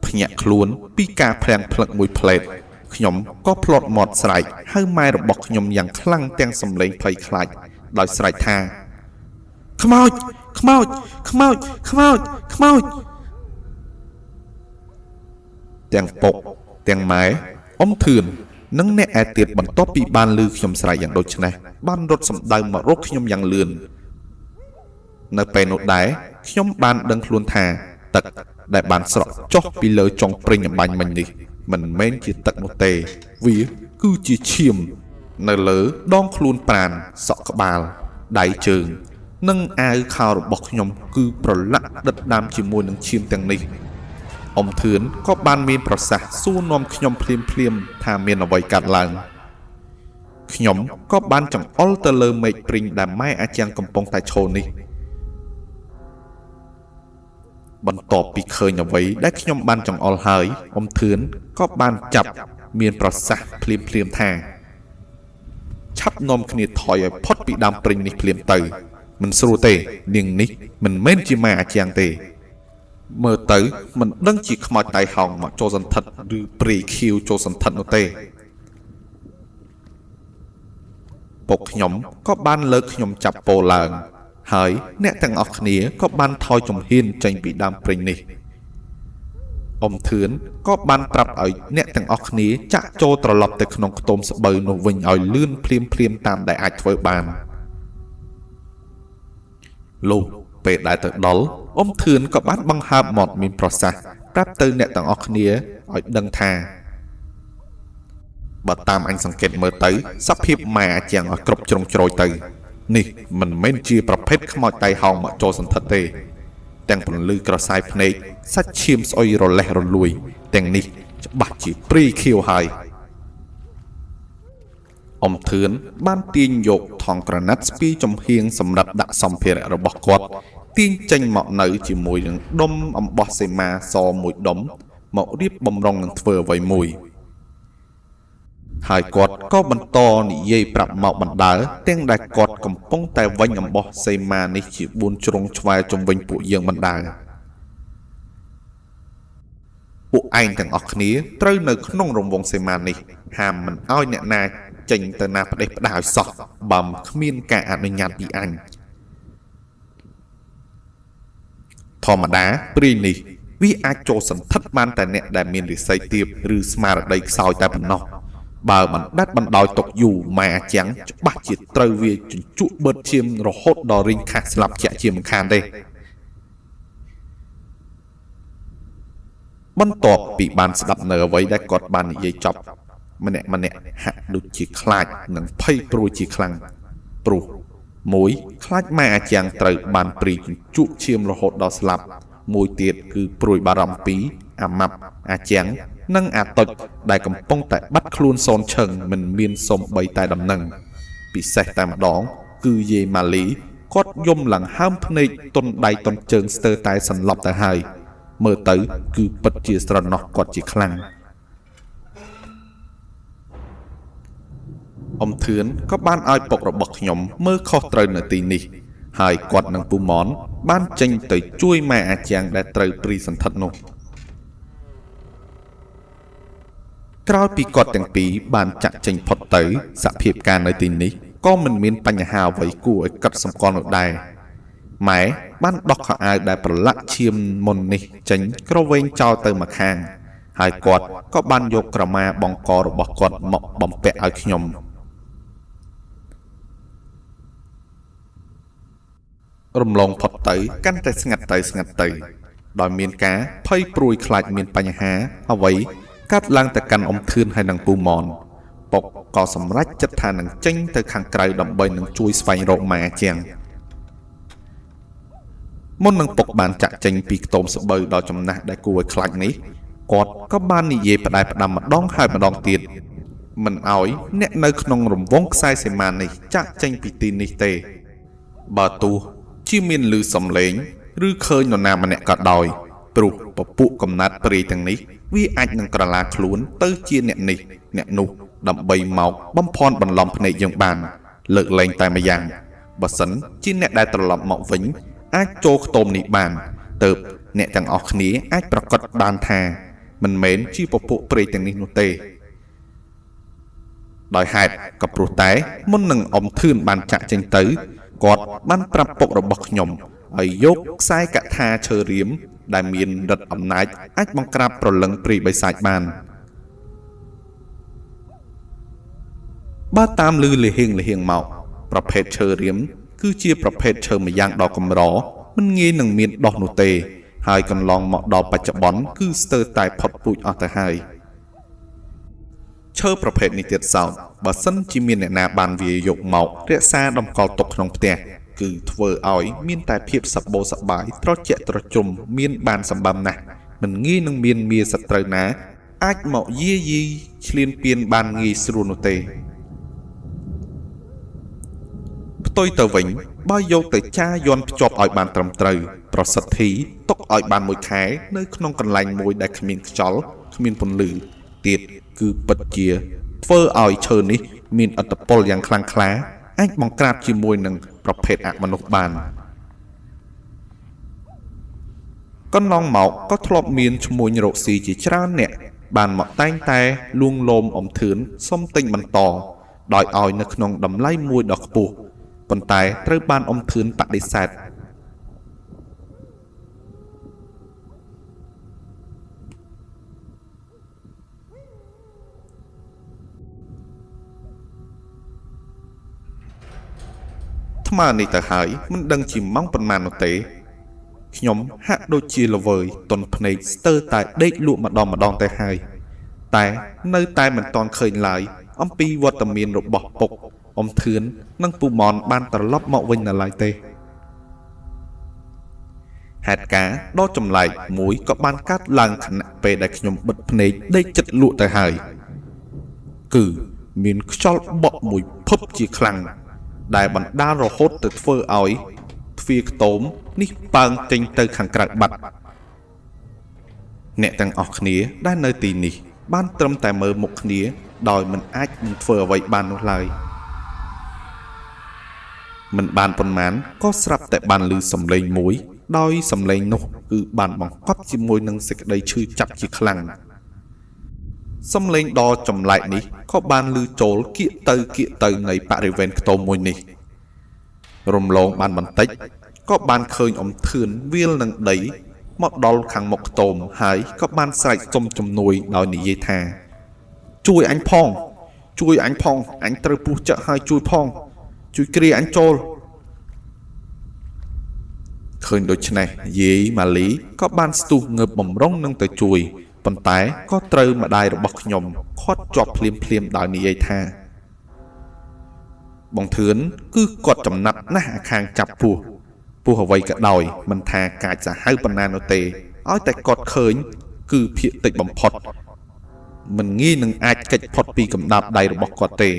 ភ្ញាក់ខ្លួនពីការភ្លាំងភ្លឹកមួយផ្លេតខ្ញុំក៏ផ្លត់មាត់ស្រែកហៅម៉ែរបស់ខ្ញុំយ៉ាងខ្លាំងទាំងសំឡេងភ័យខ្លាចដោយស្រែកថាខ្មោចខ្មោចខ្មោចខ្មោចខ្មោចទាំងពុកទាំងម៉ែអ៊ំធឿននិងអ្នកឯទៀតបន្ទាប់ពីបានឮខ្ញុំស្រែកយ៉ាងដូចនេះបានរត់សម្ដៅមករកខ្ញុំយ៉ាងលឿននៅពេលនោះដែរខ្ញុំបានដឹងខ្លួនថាទឹកដែលបានស្រក់ចុះពីលើចុងព្រិញអំបញ្ញមិញនេះមិនមែនជាទឹកនោះទេវាគឺជាឈាមនៅលើដងខ្លួនប្រាណសក់ក្បាលដៃជើងនិងអាវខោរបស់ខ្ញុំគឺប្រឡាក់ដិតដាមជាមួយនឹងឈាមទាំងនេះអ៊ំធឿនក៏បានមានប្រសាសន៍សួរនាំខ្ញុំភ្លាមភ្លាមថាមានអ្វីកើតឡើងខ្ញុំក៏បានចង្អុលទៅលើមេឃព្រិញដែលម៉ែអាជាងកំពុងតែឈរនេះបន្ទាប់ពីឃើញអ្វីដែលខ្ញុំបានចង្អុលហើយអ៊ំធឿនក៏បានចាប់មានប្រសាសន៍ភ្លាមភ្លាមថាឆាប់នាំគ្នាថយឲ្យផុតពីដើមព្រិញនេះភ្លាមទៅមិនស្រួលទេនាងនេះមិនមែនជាម៉ែអាជាងទេមើលទៅមិនដឹងជាខ្មោចតៃហោងមកចូលសន្ធិដ្ឋឬព្រាយខៀវចូលសន្ធិដ្ឋនោះទេពុកខ្ញុំក៏បានលើកខ្ញុំចាប់ពោឡើងហើយអ្នកទាំងអស់គ្នាក៏បានថយជំហានចេញពីដើមព្រិញនេះអ៊ំធឿនក៏បានប្រាប់ឲ្យអ្នកទាំងអស់គ្នាចាក់ចូលត្រឡប់ទៅក្នុងខ្ទមស្បូវនោះវិញឲ្យលឿនភ្លាមភ្លាមតាមដែលអាចធ្វើបានលុះពេលដែលទៅដល់អ៊ំធឿនក៏បានបង្ហើបមាត់មានប្រសាសន៍ប្រាប់ទៅអ្នកទាំងអស់គ្នាឲ្យដឹងថាបើតាមអញសង្កេតមើលទៅសភាពម៉ែអាជាងឲ្យគ្រប់ជ្រុងជ្រោយទៅនេះមិនមែនជាប្រភេទខ្មោចតៃហោងមកចូលសន្ធិដ្ឋទេទាំងពន្លឺក្រសែភ្នែកសាច់ឈាមស្អុយរលេះរលួយទាំងនេះច្បាស់ជាព្រីខៀវហើយអ៊ំធឿនបានទាញយកថង់ក្រណាត់ស្ពីចំហៀងសម្រាប់ដាក់សម្ភារៈរបស់គាត់ទាញចេញមកនៅជាមួយនឹងដុំអំបោះសីមាសមួយដុំមករៀបបំរុងនឹងធ្វើអ្វីមួយហើយគាត់ក៏បន្តនិយាយប្រាប់មកបណ្ដើទាំងដែលគាត់កំពុងតែវេញអំបោះសីមានេះជា4ជ្រុងឆ្វែលជុំវិញពួកយើងបណ្ដើពួកឯងទាំងអស់គ្នាត្រូវនៅក្នុងរង្វង់សីមានេះហាមមិនឲ្យអ្នកណាចេញទៅណាផ្ដេសផ្ដាសឲ្យសោះបើគ្មានការអនុញ្ញាតពីអញធម្មតាព្រាយនេះ វាអាចចូលសន្ធិដ្ឋបានតែអ្នកដែលមានរិស័យទាបឬស្មារតីខ្សោយតែប៉ុណ្ណោះបើបណ្ដាច់បណ្ដោយទុកយូរម៉ែអាចាំងច្បាស់ជាត្រូវវាជញ្ជក់បឺតឈាមរហូតដល់រីងខាស់ស្លាប់ជាក់ជាមិនខានទេបន្ទាប់ពីបានស្ដាប់នៅអ្វីដែលគាត់បាននិយាយចប់ម្នាក់ម្នាក់ហាក់ដូចជាខ្លាចនិងភ័យព្រួយជាខ្លាំងព្រោះមួយខ្លាចម៉ែអាចាំងត្រូវបានព្រីជញ្ជក់ឈាមរហូតដល់ស្លាប់មួយទៀតគឺព្រួយបារម្ភពីអាម៉ាប់អាចាំងនិងអាតុចដែលកំពុងតែបាត់ខ្លួនសូនឈឹងមិនមានសំបីតែដំណឹងពិសេសតែម្ដងគឺយាយម៉ាលីគាត់យំឡើងហើមភ្នែកទន់ដៃទន់ជើងស្ទើរតែសន្លប់ទៅហើយមើលទៅគឺពិតជាស្រណោះគាត់ជាខ្លាំងអ៊ំធឿនក៏បានឲ្យពុករបស់ខ្ញុំមើលខុសត្រូវនៅទីនេះហើយគាត់និងពូម៉នបានចេញទៅជួយម៉ែអាចាំងដែលត្រូវព្រីសន្ធិដ្ឋនោះក្រោយពីគាត់ទាំងពីរបានចាក់ចេញផុតទៅសភាពការនៅទីនេះក៏មិនមានបញ្ហាអ្វីគួរឲ្យកត់សម្គាល់នោះដែរម៉ែបានដោះខោអាវដែលប្រឡាក់ឈាមមុននេះចេញក្រវែងចោលទៅម្ខាងហើយគាត់ក៏បានយកក្រមាបង់ករបស់គាត់មកបំពាក់ឲ្យខ្ញុំរំលងផុតទៅកាន់តែស្ងាត់ទៅស្ងាត់ទៅដោយមានការភ័យព្រួយខ្លាចមានបញ្ហាអ្វីកាត់ឡើងទៅកាន់អ៊ំធឿនហើយនឹងពូម៉នពុកក៏សម្រេចចិត្តថានឹងចេញទៅខាងក្រៅដើម្បីនឹងជួយស្វែងរកម៉ែអាជាងមុននឹងពុកបានចាក់ចេញពីខ្ទមស្បូវដ៏ចំណាស់ដែលគួរឲ្យខ្លាចនេះគាត់ក៏បាននិយាយផ្ដែផ្ដាំម្ដងហើយម្ដងទៀតមិនឲ្យអ្នកនៅក្នុងរង្វង់ខ្សែសីមានេះចាក់ចេញពីទីនេះទេបើទោះជាមានឮសំឡេងឬឃើញនរណាម្នាក់ក៏ដោយព្រោះពពួកកំណត់ព្រាយទាំងនេះវាអាចនឹងក្រឡាខ្លួនទៅជាអ្នកនេះអ្នកនោះដើម្បីមកបំភាន់បន្លំភ្នែកយើងបានលើកលែងតែម្យ៉ាងបើសិនជាអ្នកដែលត្រឡប់មកវិញអាចចូលខ្ទមនេះបានទើបអ្នកទាំងអស់គ្នាអាចប្រកាសបានថាមិនមែនជាពពួកព្រាយទាំងនេះនោះទេដោយហេតុក៏ព្រោះតែមុននឹងអ៊ំធឿនបានចាក់ចេញទៅគាត់បានប្រាប់ពុករបស់ខ្ញុំឲ្យយកខ្សែកថាឈើរៀមដែលមានឫទ្ធិអំណាចអាចបង្ក្រាបព្រលឹងព្រាយបិសាចបានបើតាមឮលហៀងលហៀងមកប្រភេទឈើរៀមគឺជាប្រភេទឈើម្យ៉ាងដ៏កម្រមិនងាយនឹងមានដោះនោះទេហើយកន្លងមកដល់បច្ចុប្បន្នគឺស្ទើរតែផុតពូជអស់ទៅហើយឈើប្រភេទនេះទៀតសោតបើសិនជាមានអ្នកណាបានវាយកមករក្សាតម្កល់ទុកក្នុងផ្ទះគឺធ្វើឲ្យមានតែភាពសប្បូរសប្បាយត្រជាក់ត្រជុំមានបានសម្បើមណាស់មិនងាយនឹងមានមាសត្រូវណាអាចមកយាយីឈ្លានពានបានងាយស្រួលនោះទេផ្ទុយទៅវិញបើយកទៅចាយន់ភ្ជាប់ឲ្យបានត្រឹមត្រូវប្រសិទ្ធិទុកឲ្យបានមួយខែនៅក្នុងកន្លែងមួយដែលគ្មានខ្យល់គ្មានពន្លឺទៀតគឺពិតជាធ្វើឲ្យឈើនេះមានឥទ្ធិពលយ៉ាងខ្លាំងក្លាអាចបង្ក្រាបជាមួយនឹងប្រភេទអមនុស្សបានកន្លងមកក៏ធ្លាប់មានឈ្មួញរកស៊ីជាច្រើនអ្នកបានមកតែងតែលួងលោមអ៊ំធឿនសុំទិញបន្តដោយឲ្យនៅក្នុងតម្លៃមួយដ៏ខ្ពស់ប៉ុន្តែត្រូវបានអ៊ំធឿនបដិសេធថ្មើនេះទៅហើយមិនដឹងជាម៉ោងប៉ុន្មាននោះទេខ្ញុំហាក់ដូចជាល្វើយទន់ភ្នែកស្ទើរតែដេកលក់ម្ដងម្ដងទៅហើយតែនៅតែមិនទាន់ឃើញឡើយអំពីវត្តមានរបស់ពុកអ៊ំធឿននិងពូម៉នបានត្រឡប់មកវិញនៅឡើយទេហេតុការណ៍ដ៏ចម្លែកមួយក៏បានកើតឡើងខណៈពេលដែលខ្ញុំបិទភ្នែកដេកចិត្តលក់ទៅហើយគឺមានខ្យល់បក់មួយភឹបជាខ្លាំងដែលបណ្ដាលរហូតទៅធ្វើឲ្យទ្វារខ្ទមនេះប៉ើងចេញទៅខាងក្រៅបាត់អ្នកទាំងអស់គ្នាដែលនៅទីនេះបានត្រឹមតែមើលមុខគ្នាដោយមិនអាចនឹងធ្វើអ្វីបាននោះឡើយមិនបានប៉ុន្មានក៏ស្រាប់តែបានឮសំឡេងមួយដោយសំឡេងនោះគឺបានបង្កប់ជាមួយនឹងសេចក្តីឈឺចាប់ជាខ្លាំងសំឡេងដ៏ចម្លែកនេះក៏បានឮចូលគៀកទៅគៀកទៅនៃបរិវេណខ្ទមមួយនេះរំលងបានបន្តិចក៏បានឃើញអ៊ំធឿនវាលនឹងដី មកដល់ខាងមុខខ្ទមហើយក៏បានស្រែកសុំជំនួយដោយនិយាយថា ជួយអញផង ជួយអញផងអញត្រូវពស់ចឹកហើយជួយផង ជួយគ្រាអញចូលឃើញដូច្នេះយាយម៉ាលីក៏បានស្ទុះងើបបំរុងនឹងទៅជួយប៉ុន្តែក៏ត្រូវម្ដាយរបស់ខ្ញុំខាត់ជាប់ភ្លាមភ្លាមដោយនិយាយថាបងធឿនគឺគាត់ចំណាត់ណាស់អាខាងចាប់ពស់ពស់អ្វីក៏ដោយមិនថាកាចសាហាវប៉ុណ្ណានោះទេឲ្យតែគាត់ឃើញគឺភាកតិចបំផុតមិនងាយនឹងអាចគេចផុតពីកំដាប់ដៃរបស់គាត់ទេ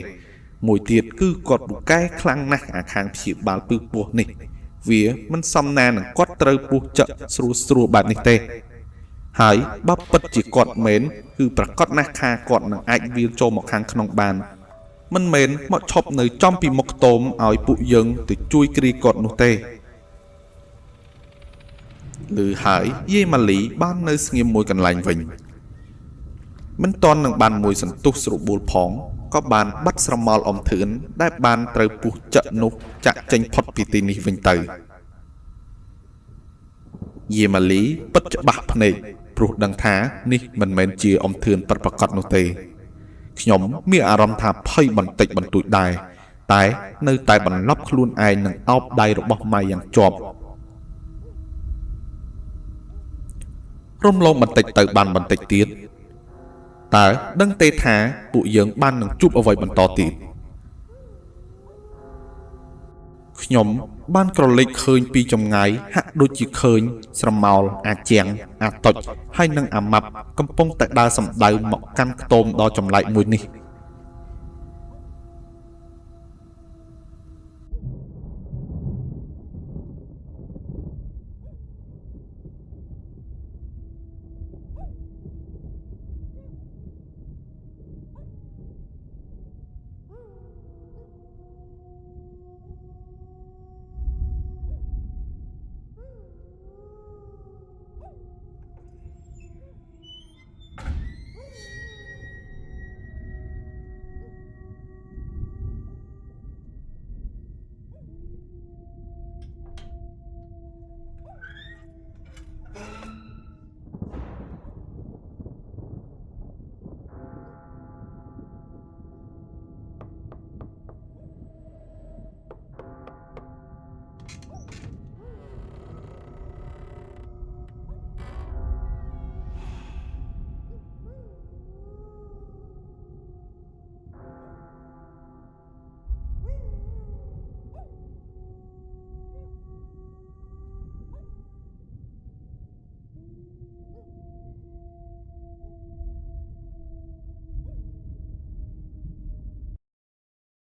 មួយទៀតគឺគាត់ពូកែខ្លាំងណាស់អាខាងព្យាបាលពឹសពស់នេះវាមិនសមណានឹងគាត់ត្រូវពស់ចឹកស្រួលស្រួលបែបនេះទេហើយបើពិតជាគាត់មែនគឺប្រកាសណាស់ថាគាត់នឹងអាចវាលចូលមកខាងក្នុងបានមិនមែនមកឈប់នៅចំពីមុខខ្ទមឲ្យពួកយើងទៅជួយគ្រាគាត់នោះទេឮហើយយាយម៉ាលីបាននៅស្ងៀមមួយកន្លែងវិញមិនទាន់នឹងបានមួយសន្ទុះស្របួលផងក៏បានបាត់ស្រមោលអំធឿនដែលបានត្រូវពុះចឹកនោះចាក់ចេញផុតពីទីនេះវិញទៅយាយម៉ាលីពិតច្បាស់ភ្នែកព្រោះដឹងថានេះមិនមែនជាអំធឿនពិតប្រាកដនោះទេខ្ញុំមានអារម្មណ៍ថាភ័យបន្តិចបន្តួចដែរតែនៅតែបន្លប់ខ្លួនឯងនឹងអោបដៃរបស់ម៉ែយ៉ាងជាប់រំលងបន្តិចទៅបានបន្តិចទៀតតើដឹងទេថាពួកយើងបាននឹងជួបអ្វីបន្តទៀតខ្ញុំបានក្រឡេកឃើញពីចម្ងាយហាក់ដូចជាឃើញស្រមោលអាជាងអាតុចហើយនិងអាម៉ាប់កំពុងតែដើរសម្ដៅមកកាន់ខ្ទមដ៏ចម្លែកមួយនេះ